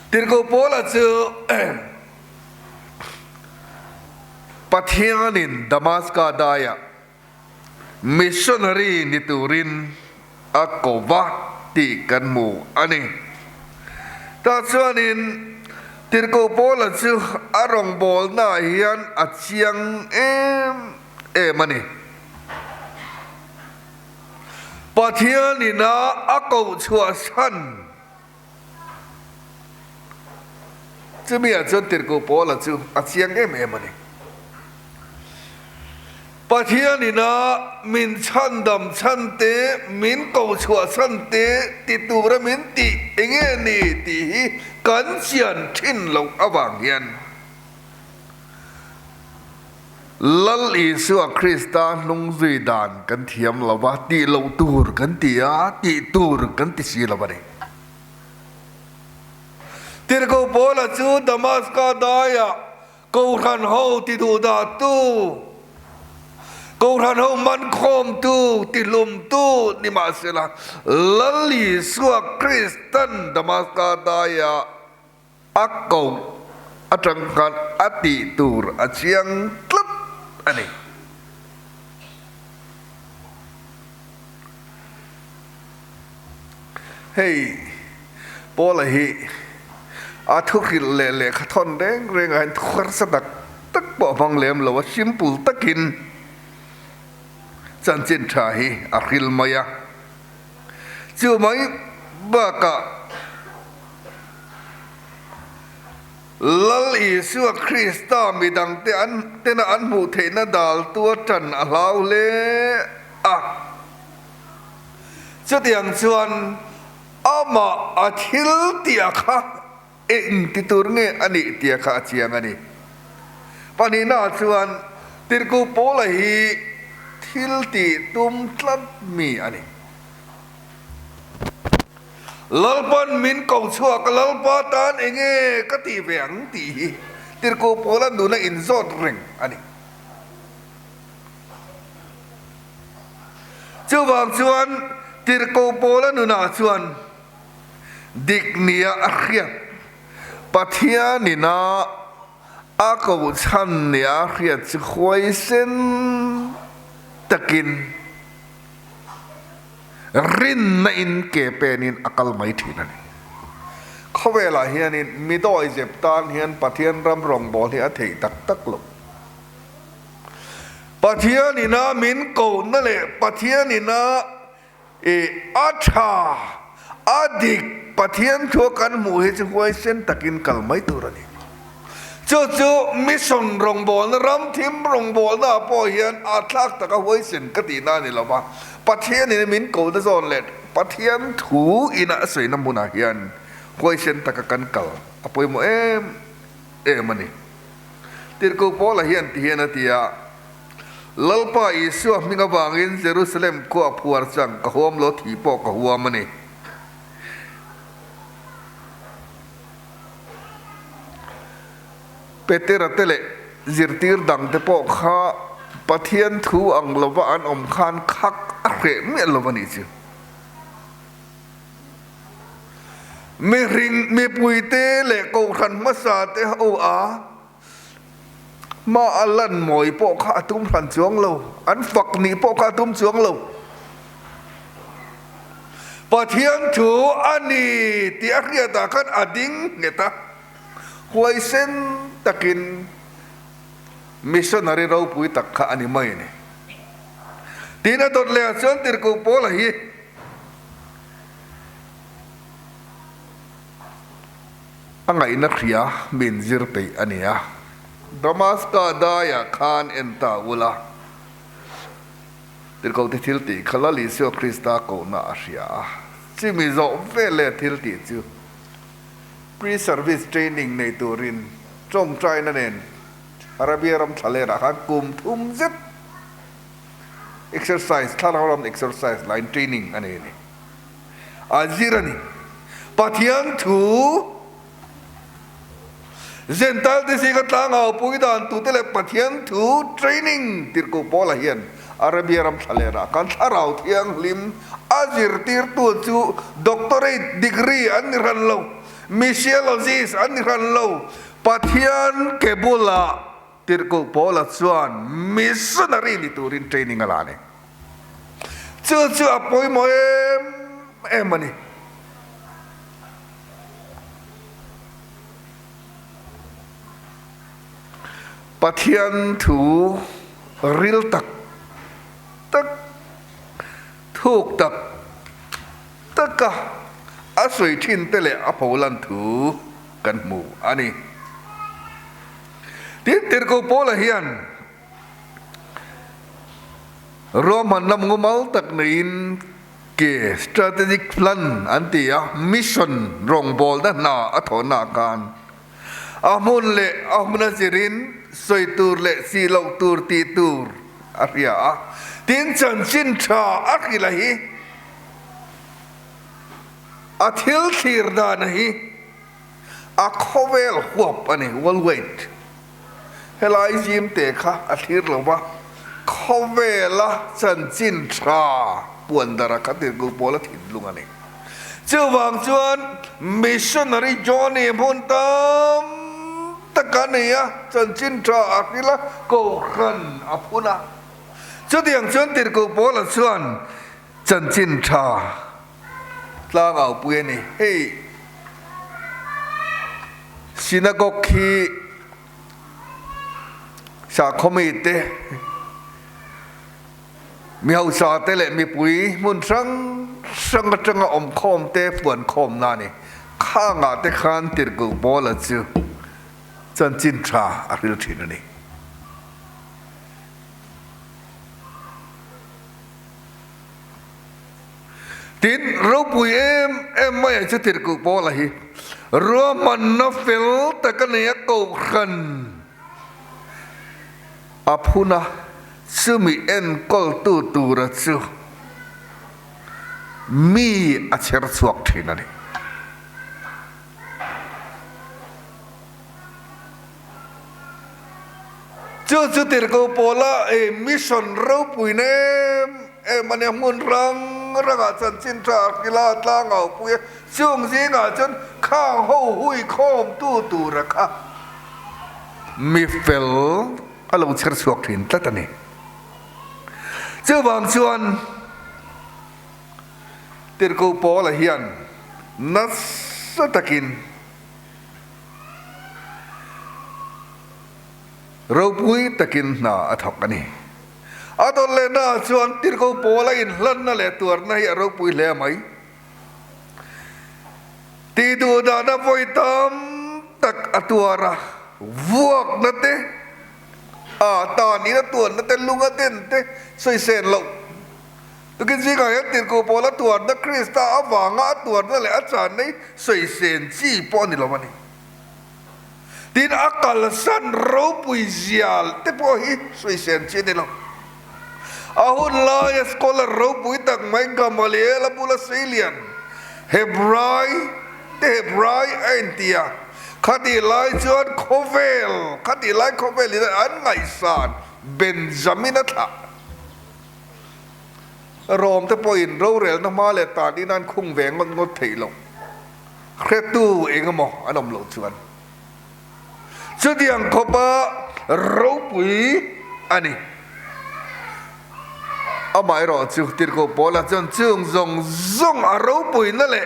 Tirhkoh Paula chu Pathianin Damaska daiah missionary ni turin a ko va tih kan hmu a ni. Tah chuanin Tirhkoh Paula chu a rawngbawlnaah hian a chiang em em a ni. Pathianin a a koh chhuah chhan chumi ah chuan Tirhkoh Paula chu a chiang em em a ni. Pathianin a min chhandam chhan te, min koh chhuah chhan te ti tura min tih enge ni tih hi kan chian thin loh avang hian Lal Isua Krista hnung zui dan kan thiam lo va, tih loh tur kan ti a, tih tur kan ti si lo a ni. Tirhkoh Paula chu Damaska daiah Kohhran ho ti duh dah tu, Kohhran ho man khawm tu, ti hlum tu ni mahsela Lal Isua Kristan Damaska daiah A koh atang khan a tih tur a chiang tlat a ni. Hei Paula hi a thu hrilh leh lehkha thawn reng reng ah hian thu harsa tak tak pawh a hmang lem lo a, simple takin chanchin tha hi a hrilh mai a. Chu mai bakah Lal Isua Krista midangte an tena an hmuh theihna dal tua tan a hlau hle a. Chutiang chuan amah a thil tih a kha eng ti tur nge a nih tih a kha a chiang a ni. Pahnihnaah chuan Tirhkoh Paula hi thil tih tum tlat mi a ni. Lalpan min ko chhuak a, Lalpa tan enge ka tih ve ang tih hi Tirhkoh Paula nuna inzawt reng a ni. Chuvang chuan Tirhkoh Paula nunah chuan dik nia a hriat, Pathianin a a kohchhan nia a hriat chu huaisen takin, Rinna in ke penin a kal mai thin a ni. Khawvelah hianin mi dawi zep tan hian Pathian ram rawngbâwl hi a theih tak tak lo. Pathian ina min kohna leh Pathian ina i a tha, a dik Pathian thua kan hmuh hi chu huaisen takin kal mai tur a ni. Chu chu mission rawngbawlna, ram thim rawngbawlna ah pawh hian a thlak taka huaisen ka tihna a ni lo va, Pathianin min kohna zawn leh Pathian thu ina a sawina hmunah hian huaisen taka kan kal a pawimawh em em a ni. Tirhkoh Paula hian ti hian a ti a, Lalpa Isua hming avangin Jerusalem khua phuar chang ka huam lo thih pawh ka huam a ni. Petera te leh zirtir dangte pawh kha Pathian thu ang lova an awm khan khak a hreh miah lo a nih chu. Mihring mipuite leh kohhran hmasa te ho a hma a lan mawi pawh kha a tum hran chuang lo, an fak nih pawh kha a tum chuang lo. Pathian thu a ni tih a hriatah khan a ding nghet a, huaisen takin missionary ropui tak kha a ni mai a ni. Tiin a dawt leh ah chuan Tirhkoh Paula hi a ngaihna hria min zir peih a ni a, Damaska daiah khan en ta ula. Tirhkohte thil tih kha Lal Isua Krista kohna a hria a, chimi zawh vel leh thil tih chu pre-service training nei turin tawngtaina nen Arabia ram thlalerah khan kum thum zet exercise, thlarau ram exercise laiin training a nei a ni. A zir a ni. Pathian thu Zentail te zinga tlangau pui dan tute leh Pathian thu training tirhkoh Paula hian Arabia ram thlalerah khan thlarau thianghlim a zirtirtu chu doctorate degree an ni hran lo, missiologist an ni hran lo, Pathian ke bulah tirhkoh Paula chuan missionary ni turin training a la a ni. Chu chu a pawimawh em em a ni. Pathian thu ril tak tak, thuk tak taka a sawi thin te leh a pholan thu kan hmu a ni. Tin, Tirhkoh Paula hian Ruahmanna mumal tak neiin ke strategic plan an ti a, mission rawngbawlna hna a thawhna ah khan a hmun leh a hmuna zirin sawi tur leh si loh tur tih tur a hria a, tin chanchin tha a hrilh a hi a thil thlir dan a hi a khawvel huap a ni, world wide. Helai zim te kha a thlir lo va, khawvela chanchin tha puan dara kha tirhkoh pawl a thinlung a ni. Chuvang chuan missionary Johnny hmun tam tak a nei a, chanchin tha a hril a, kohhran a phun a. Chutiang chuan tirhkoh pawla chuan chanchin tha tlangau pui a ni. Hei. Synagogue hi sakhaw te, mi hausa te leh mipui hmun hrang hrang atanga awm khawm te fuan khawmna a ni. Khangah te khan tirhkoh Paula chu chanchin tha a hril thin a ni. Tin, ropui em em mai ah chu tirhkoh Paula hi ruahmanna fel tak a nei a, kohhran a phun a, chumi enkawltu tura chu mi a chher chhuak thin a ni. Chu chu tirhkoh pawla e mission ropui nem em a nia, hmun rang rangah chanchin tha a hrilh a, tlang au pui a, chung zingah chuan khang ho hui khawmtu tura kha mi fel a lo chher chhuak thin tlat a ni. Chuvang chuan tirhkoh pawla hian nasa takin Ropui takin hna a thawk a ni. A dawt lehna ah chuan tirhkoh pawl a inhlanna leh tuarna hi a ropui hle mai. Tih duh dahna vawi tam tak a tuar a, vuakna te, a tan in a tuanna te, lung a den te sawi sen loh. Tukin zingah hian tirhkoh pawl a tuarna Krista avanga a tuarna leh a channa hi sawi sen chi pawh a ni lo a ni. Tin, a kalsan ropui zial te pawh hi sawi sen chi a ni lo. A hun laia scholar ropui tak mai Gamaliel a bula Seilian, Hebrai te Hebrai a inti a, khatih lai chuan khawvel, khatih lai khawvel in an ngaihsan Benjamin a thlah. Rawm te pawhin rorelna hma leh tan in an khung ve ngawt ngawt theih loh. Hretu eng emaw an awm loh chuan chutiang khawpa ropui a ni. Amaherawhchu, Tirhkoh Paula chuan chung zawng zawng a ropuina leh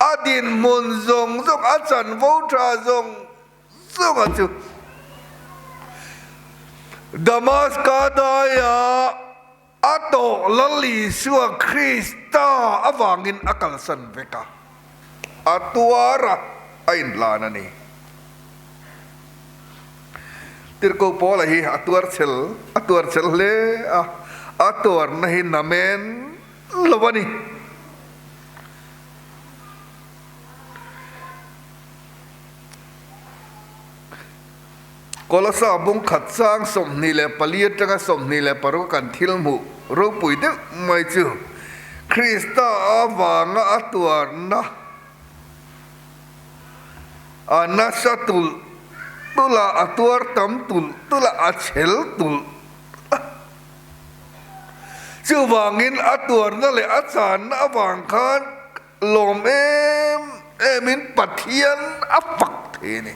a dinhmun zawng zawng, a chanvo tha zawng zawnga chu Damaska daia a tawh Lal Isua Krista avangin a kalsan vek a, a tuar a, a inhlan a ni. Tirhkoh Paula hi a tuar chel a tuar chel hle a, a tuarna hi namen lo a ni. Kolosa bung khat chang 24 atanga 26 kan thil hmuh ropui deuh mai chu Krista avanga a tuarna a nasa tulh tulh a, a tuar tam tulh tulh a, a chhel tulh a. Chuvangin a tuarna leh a channa avang khan Lawm em emin Pathian a fak thei a ni.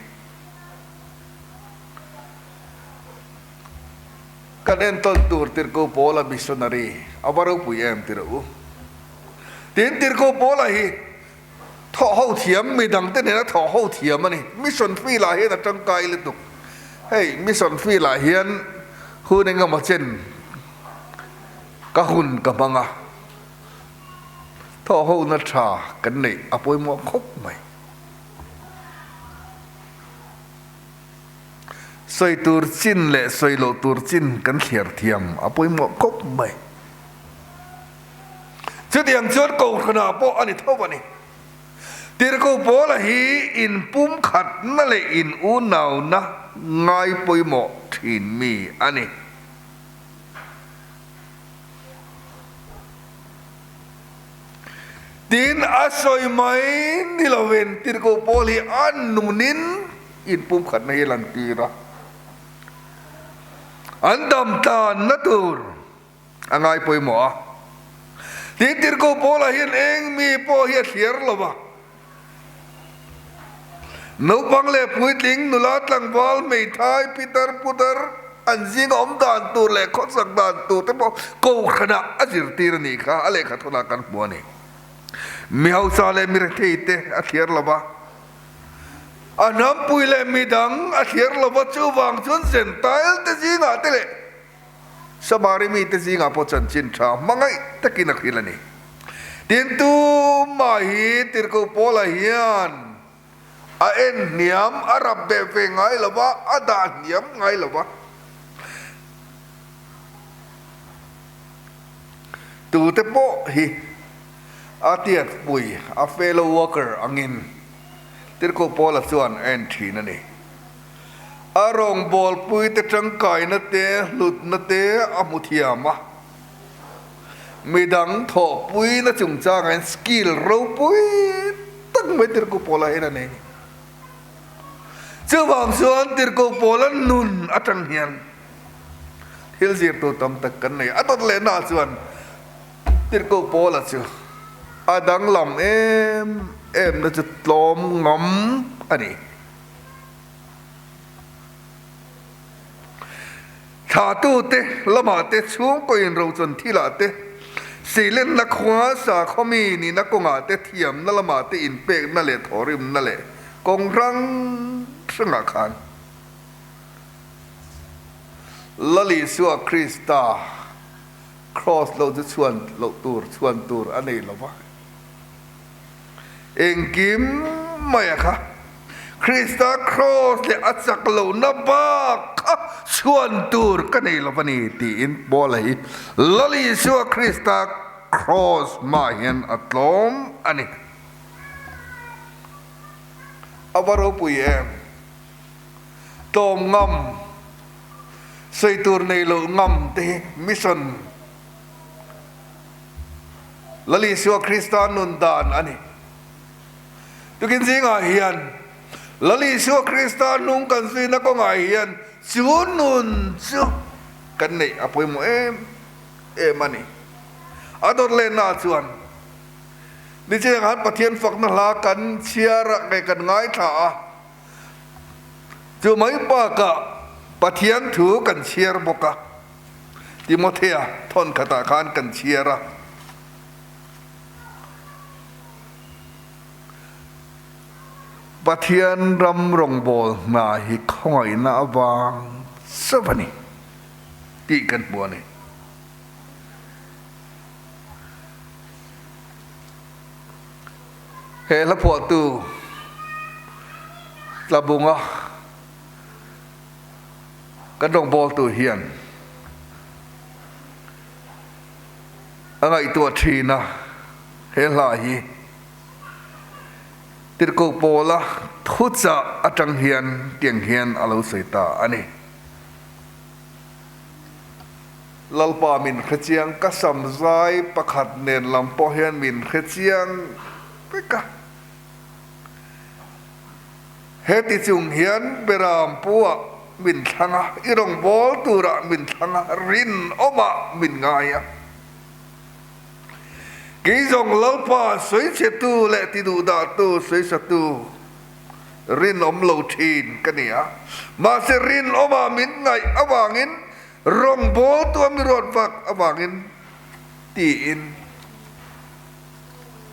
Kan entawn tur Tirhkoh Paula missionary a va ropui em ti rawh u. Tin, Tirhkoh Paula hi thawh ho thiam, midangte nena thawh ho thiam a ni. Mission field ah hian a tangkai lutuk. Hei mission field ah hian hun engemaw chen ka hun ka hmang a. Thawhhona tha kan neih a pawimawh khawp mai. Sawi tur chin leh sawi loh tur chin kan thliar thiam a pawimawh khawp mai. Chutiang chuan Kohhranah pawh a ni tho a ni. Tirhkoh Paula hi inpumkhatna leh in-unauna ngai pawimawh thin mi a ni. Tin, a sawi mai ni lovin Tirhkoh Paul hi a nunin inpumkhatna hi a lantir a, an dam tlanna tur a ngai pawimawh a. Tin, Tirhkoh Paula hian eng mi pawh hi a thliar lo va, Naupang leh puitling, nula tlangval, hmeithai, pitar, putar an zinga awm dan tur leh khawsak dan tur te pawh kohhranah a zirtir a nih kha a lehkha thawnah kan hmu a ni. Mi hausa leh mi rethei te a thliar lo va, a hnampui leh midang a thliar lo va, chuvang chuan Zentail te zingah te leh Samari mite zingah pawh chanchin tha hmangaih takin a hrilh a ni. Tin, tumah hi Tirhkoh Paula hian a en hniam, a rap beh ve ngai lo va, a dah hniam ngai lo va. Tute pawh hi a tiatpui, a fellow worker angin Tirhkoh Paula chuan a en thin a ni. A rawngbawlpuite tangkaina te, hlutna te a hmu thiam a. Midang thawhpuina chungchangah hian skill ropui tak mai Tirhkoh Paula hian a nei a ni. Chuvang chuan Tirhkoh Paula nun atang hian thil zir tur tam tak kan nei a. A dawt lehnaah chuan Tirhkoh Paula chu a danglam em emna chu tlawm ngam a ni. Thlatute lamah te, chhungkaw inrochun thilah te, seilenna khua sakhaw mi nihna kawngah te, thiamna lamah te inpekna leh thawhrimna leh kawng hrang hrangah khan Lal Isua Krista Kraws lo chu chhuan loh tur chhuan tur a nei lo va. Engkim maia kha Krista Kraws leh a chak lohna bak kha chhuan tur ka nei lo va ni tiin Paula hi Lal Isua Krista Kraws hmaah hian a tlawm a ni. A va ropui em? Tlawm ngam, sawi tur nei loh ngam te hi mission Lal Isua Krista nun dan a ni. Tukin zingah hian Lal Isua Krista nung kan zuina kawngah hian chu nun chu kan neih a pawimawh em em a ni. A dawt lehna chuan nicheng khan Pathian fakna hla kan chhiar a nge kan ngaithla a, chu mai bakah Pathian thu kan chhiar bawk a. Timothea thawn khatah khan kan chhiar a. Pathian ram rawngbâwl hna hi khawngaihna avang chauh a ni tih kan hmu a ni. He hla phuahtu Tlabunga kan rawngbâwltu hian a ngaihtuah ṭhin a, he hla hi Tirhkoh Paula thuchah aṭang hian tiang hian a lo sawi ta a ni. Lalpa min hrechiang ka sam zai pakhat nen lam pawh hian min hrechiang vek a. Heti chung hian Beram puah min thlang a, i rawngbâwl turah min thlang a, rinawmah min ngai a. Kei zawng Lalpa sawichhetu leh tiduhdahtu sawisatu rinawm lo thin ka ni a, mahse rinawmah min ngaih avangin rawngbawltu a mi ruat vak avangin tiin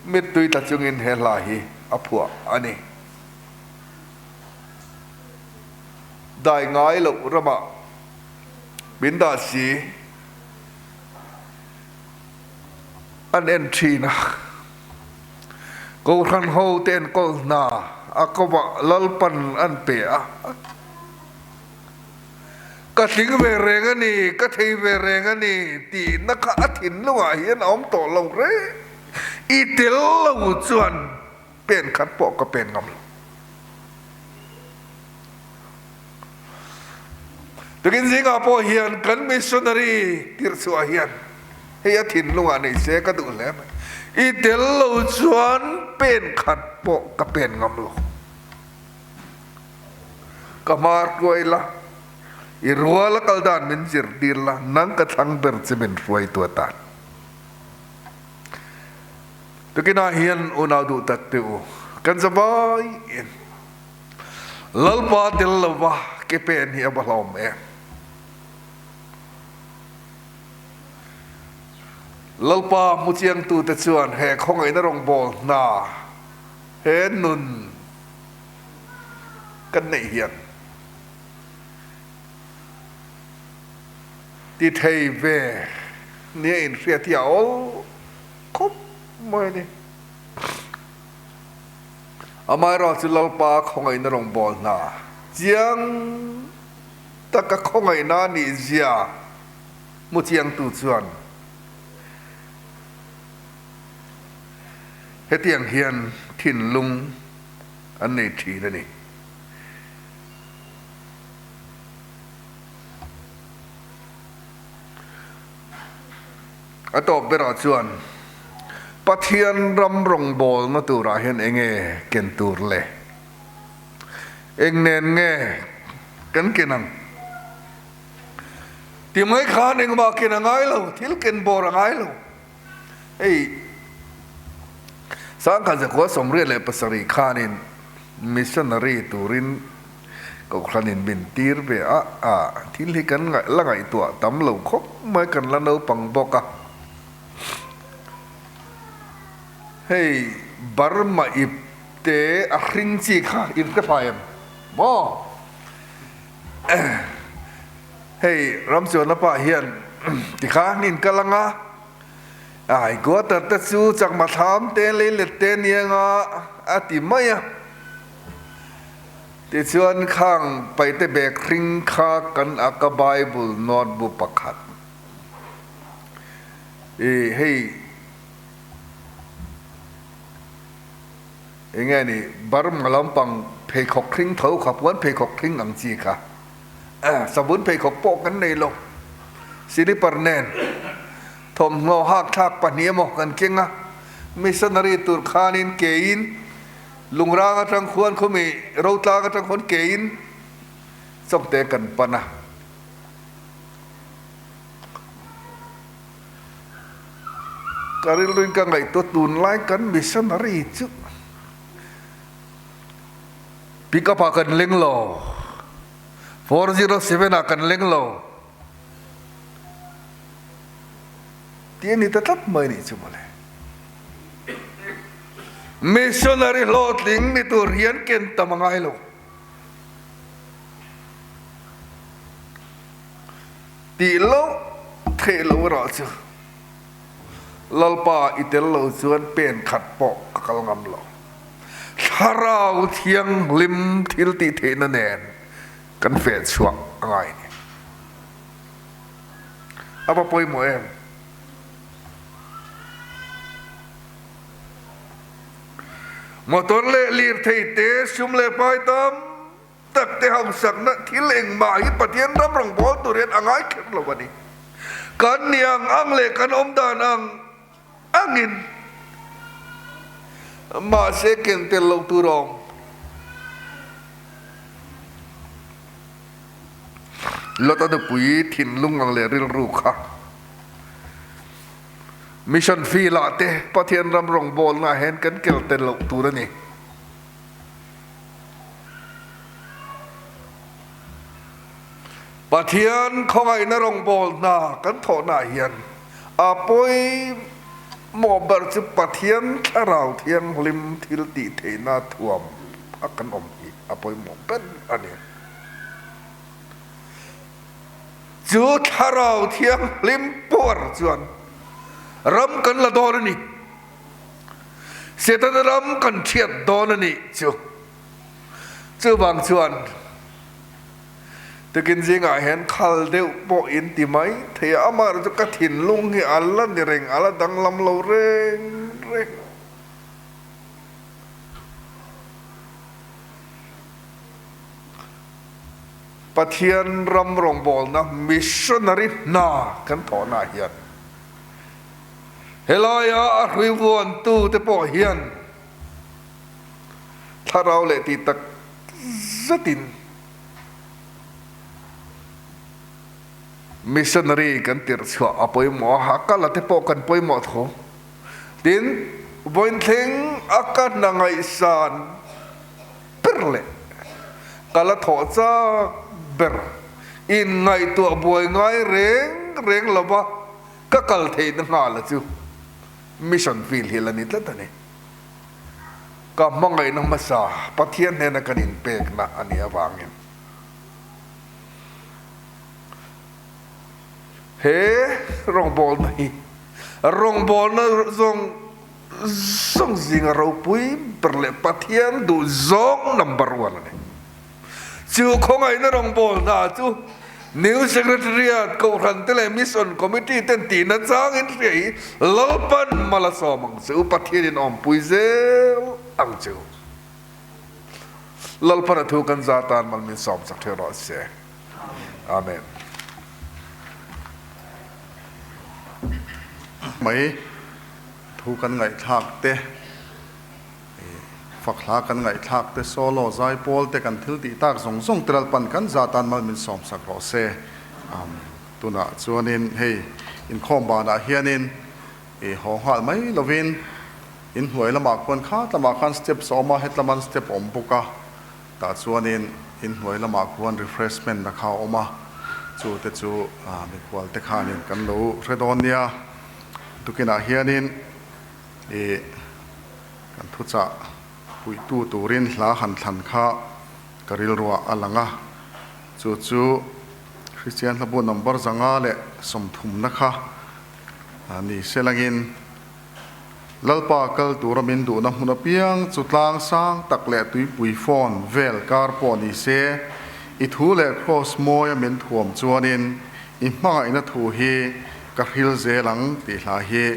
mittui tla chungin he hla hi a phuah a ni. Dai ngai loh ramah min dah si. An en thin a. Kohhran ho te enkawl hna a kawmah Lalpan an pe a. Ka tling ve reng a ni, ka thei ve reng a ni tihna kha a thinlungah hian a awm tawh lo reng. I tel lo chuan pen khat pawh ka pen ngam lo. Tukin zingah pawh hian kan missionary tirhchhuah hian hei a thinlungah nei se ka duh hle mai. I tel lo chuan pen khat pawh ka pen ngam lo. Ka hmar hruai la, i rual a kal dan min zirtir la, nang ka thlang ber che min hruaitu atan. Tukinah hian unau duh tak te u, kan zavai in. Lalpa tel lova ke pen hi a va hlawm em? Lalpa hmuchiangtute chuan he khawngaihna rawngbâwl hna he nun kan neih hian ti thei ve nia inhriat hi a awl khawp mai a ni. Amaherawh chu Lalpa khawngaihna rawngbâwl hna chiang taka khawngaihna a nih zia hmu chiangtu chuan hetiang hian thinlung an nei ṭhin a ni. A tawp berah chuan Pathian ram rawngbawlna turah hian eng nge ken tur le? Eng nen nge kan ken ang? Ti mai khan engmah ken a ngai lo, thil ken bawr a ngai lo. Hei Sangkhat Zakua 87 khanin missionary turin Kohhranin min tir ve a, a thil hi kan la ngaihtuah tam lo khawp mai, kan la naupang bawk a. Hei Burma ip te a hring chi kha in hre fai em maw? Hei Ramchuana pa hian tikhan in kal ang a, ai guater te chu chakma thlam te leilet te aniang a, a ti mai a. Tichuan khang paite bag hring kha kan ak a Bible notebook pakhat i hei enge ni Burma lampang pheikhawk hring tho kha puan pheikhawk hring ang chi kha savun pheikhawk pawh kan nei lo slipper nen thawmhnaw hak thlak pahnih emaw kan keng a missionary tur khanin keiin Lungrang atang khuan khumi Rotlang atang khuan kein chawngte kan pan a. Ka rilruin ka ngaihtuah tunlai kan missionary chu pick up ah kan leng lo, 407 ah kan leng lo. Tih a ni ta tlat mai nih chu mawle. Missionary hlawhtling ni tur hian ken tam a ngai lo. Tih loh theih lo erawh chu Lalpa i tel lo chuan pen khat pawh ka kal ngam lo. Thlarau Thianghlim thil tih theihna nen kan feh chhuah a ngai ni. A va pawimawh em? Motor leh lirthei te, sum leh pai tam tak te hausakna thil engmah hi Pathian ram rawngbâwl tur hian a ngai kher lo a ni. Kan ni ang ang leh kan awm dan ang angin mahse ken tel lo tur a awm. Lota nupui thinlung ang leh rilru kha Mission field ah te Pathian ram rawngbawlna ah hian kan kel tel loh tur a ni. Pathian khawngaihna rawngbawlna kan thawhna ah hian a pawimawh ber chu Pathian Thlarau Thianghlim thil tih theihna thuam a kan awm hi a pawimawh ber a ni. Chu Thlarau Thianghlim puar chuan ram kan la dawn a ni. Setana ram kan thiat dawn a nih chu. Chuvang chuan tukin zingah hian khal deuh pawh in ti mai thei a, amaherawhchu chu ka thinlung hi a la ni reng, a la danglam lo reng reng. Pathian ram rawngbawlna missionary hna kan thawhnaah hian helaia a hrui vuantute pawh hian thlarau leh tih tak zetin missionary kan tirh chhuah a pawimawh a, a kal a te pawh kan pawimawh tho. Tin, vawinthleng a ka hna ngaihsan ber leh ka la thawh chak ber in ngaihtuah buai ngai reng reng lova ka kal theihna nghala chu mission field hi la ni tlat a ni. Ka hmangaihna hmasa Pathian hnena kan inpekna a nih avangin he rawngbawlna hi rawngbawlna zawng Zawng zinga ropui ber leh Pathian duh zawng number one a ni. Chu khawngaihna rawngbâwl hna chu New Secretariat, Kohhran te leh Mission Committee ten tihna changin hria hi Lalpan mal a sawm ang che u, Pathianin awmpui zel ang che u. Lalpan a thu kan za tan mal min sawm chak ṭheuh rawh se. Amen. Mai. Thu kan ngaihthlak te, fak hla kan ngaihthlak te, solo zai pawl te kan thil tih tak zawng zawng te Lalpan kan za tan mal min sawm sak rawh se. Tunah chuanin hei inkhawm banah hianin i haw nghal mai lovin inhnuai lamah khuan khat lamah khan steps a awm a, hetlaman step a awm bawk a, tah chuanin inhnuai lamah khuan refreshment a kha a awm a, chu te chu mikhual te khanin kan lo hre dawn nia. Tukinah hianin ih kan thuchah puihtu turin hla han thlan kha ka rilruah a lang a, chu chu Kristian hlabu number 530na kha ni selangin Lalpa kal tura min duhna hmun apiang chu tlang sang tak leh tuipui phone vel kar pawh ni se, i thu leh kraws mawia min thuam chuanin i hmangaihna thu hi Ka hril zel ang tih hla hi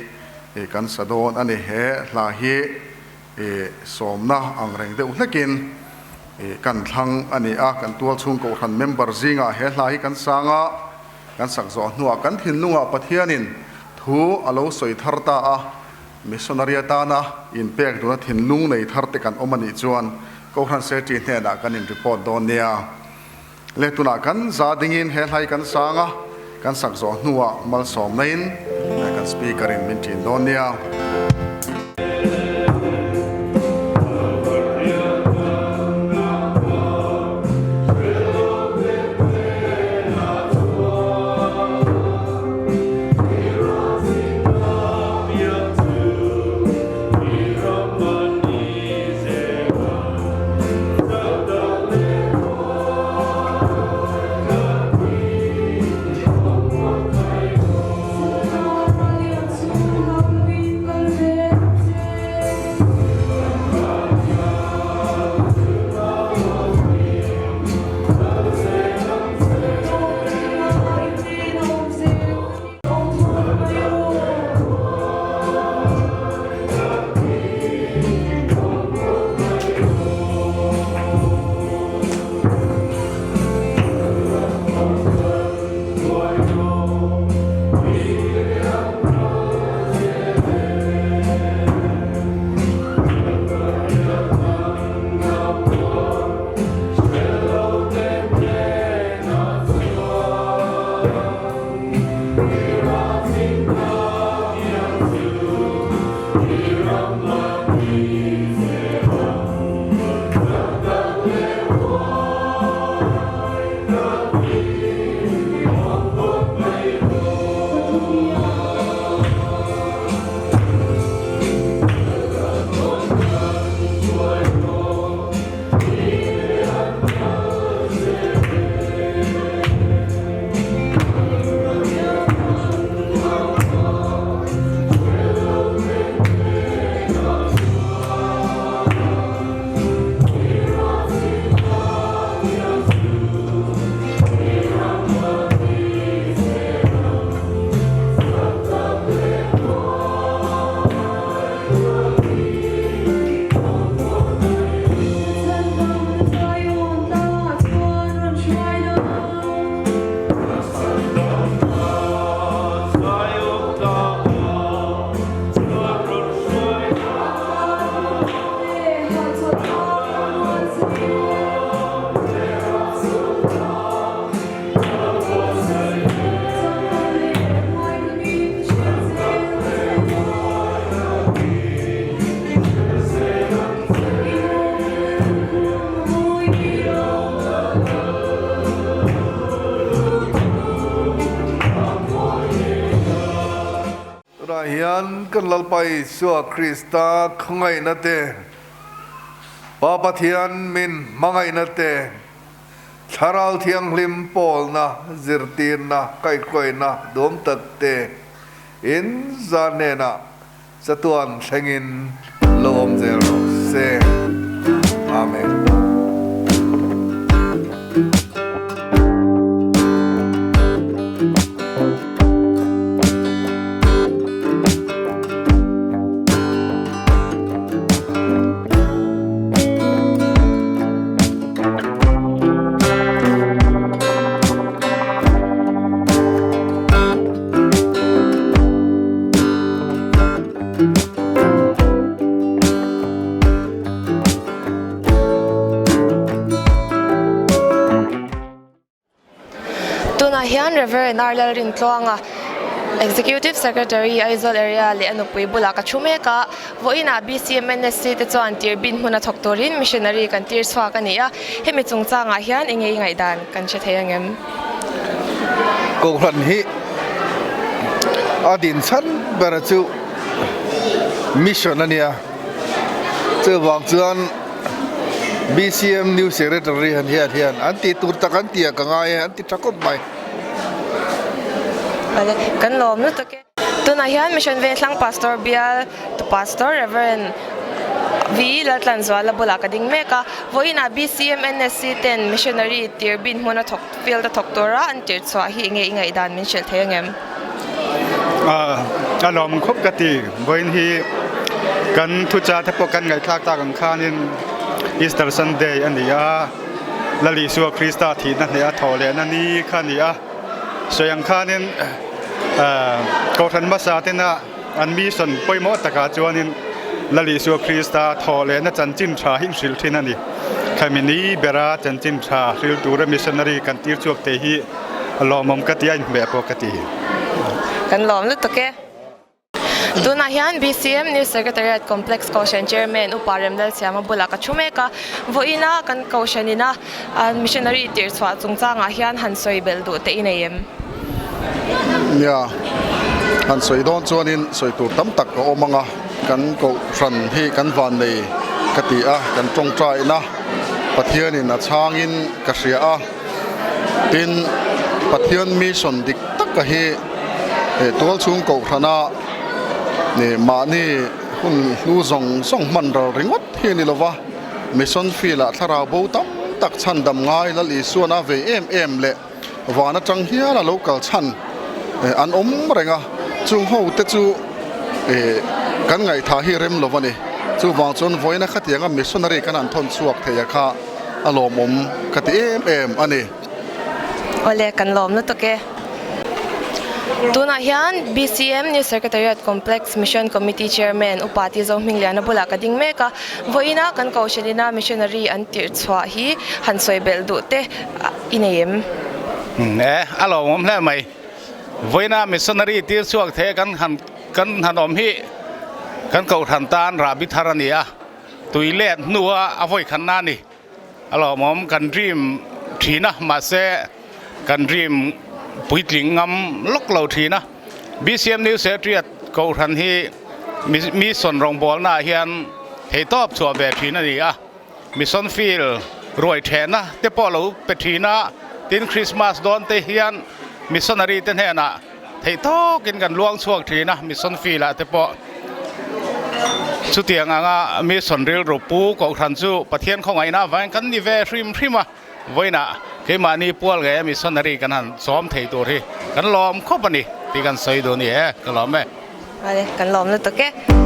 kan sa dawn a ni. He hla hi sawmna ang reng deuh hlekin kan thlang a ni a. Kan tualchhung kohhran member zingah he hla hi kan sang a, kan sak zawh hnuah kan thinlungah Pathianin thu a lo sawi thar ta a. Missionary atana inpek duna thinlung nei thar te kan awm a nih chuan kohhran secretary hnenah kan in report dawn nia. Le tunah kan za dingin he hlai kan sang a, kan sak zawh hnuah malsawmna in kan speaker in min ṭin dawn nia. Tunah hian kan Lalpa Isua Krista khawngaihna te, Pa Pathian min hmangaihna te, Thlarau Thianghlim pawlna, zirtirna, kaihhruaina duam tak te in zan hnenah chatuan thlengin lo awm zel rawh se. Amen. Tunah hian Rev. R. Lalrintluanga, Executive Secretary, Aizawl Area leh a nupui bulah ka thu mek a. Vawiinah BCMNSC te chuan tir bin hmun a thawk turin missionary kan tir chhuak a ni a, hemi chungchangah hian eng nge i ngaihdan kan hre thei angem? Kohhran hi a din chhan ber chu mission a nia, chuvang chuan BCM New Secretary han hian hian an tih tur tak an tih ah ka ngai e, an ti tha khawp mai. Kan lawm lutuk e. Tunah hian Mission Vengthlang Pastor Bial tu Pastor Rev. V. Laltlanzuala bulah ka ding mek a, vawiinah BCMNSC ten Missionary tir bin hmun a thawk field a thawk tura an tir chhuah hi enge i ngaihdan min hrilh thei angem? A lawm khawp ka ti, vawiin hi kan thucha te pawh kan ngaihthlak tak ang khanin Easter Sunday a ni a, Lal Isua Krista thihna hneh a thawh lehna ni kha a ni a. Sawi ang khanin Kohhran hmasa tena an mission pawimawh takah chuanin Lal Isua Krista thawh lehna chanchin tha hi hrilh thin a ni. Khami ni bera chanchin tha hril tura missionary kan tir chhuak thei hi lawmawm ka ti a, inhmeh pawh ka ti. Kan lawm lutuk e. Tunah hian BCM New Secretariat Complex Kohhran Chairman Upa Remlalsiama bulah ka thu mek a, vawiina kan Kohhran ina Missionary tir chhuah chungchangah hian han sawi belh duh te i nei em? Nia, han sawi dawn chuanin sawi tur tam tak a awm ang a, kan Kohhran hi kan van nei ka ti a, kan tawngtaina Pathianin a chhangin ka hria a, tin Pathian mission dik taka hi Tual chhung kohhrana mahni hun hlu zawng zawng hman ral ringawt hi a ni lova, mission field ah thlarau bo tam tak chhan dam ngai Lal Isuan a vei em em leh van atang hial a lo kal chhan an awm reng a, chung ho te chu kan ngaihthah hi rem lo a ni. Chuvang chuan vawiina khatianga missionary kan han thawn chhuak thei a kha a lawmawm ka ti em em a ni. Awle, kan lawm lutuk e. Tunah hian BCM New Secretariat Complex Mission Committee Chairman Upa Tizo Hmingliana bulah ka ding mek a. Vawiina kan Kohhranina missionary an tirh chhuah hi han sawi belh duh te i nei em? E, a lawmawm hle mai. Vawiina missionary tir chhuak thei kan han kan han awm hi kan Kohhran tan rahbi thar a ni a, tui let hnua a vawikhatna a ni. A lawmawm kan dream thin a, mahse kan dream puitling ngam lawk lo thin a. BCM New Secretariat Kohhran hi Mission rawngbawlna ah hian theihtawp chhuah ve thin a ni a. Mission field ruai thehna te pawh lo pe thin a, tin Christmas dawn te hian missionary te hnenah theih tawkin kan luang chhuak thin a, mission field ah te pawh chutiang anga mission rilru pu Kohhran chu Pathian khawngaihna avangin kan ni ve hrim hrim a, vawiinah keimahni pual ngei a missionary kan han chawm thei tur hi kan lawm khawp a ni tih kan sawi duh a ni e, ka lawm e. Vale, kan lawm lutuk e.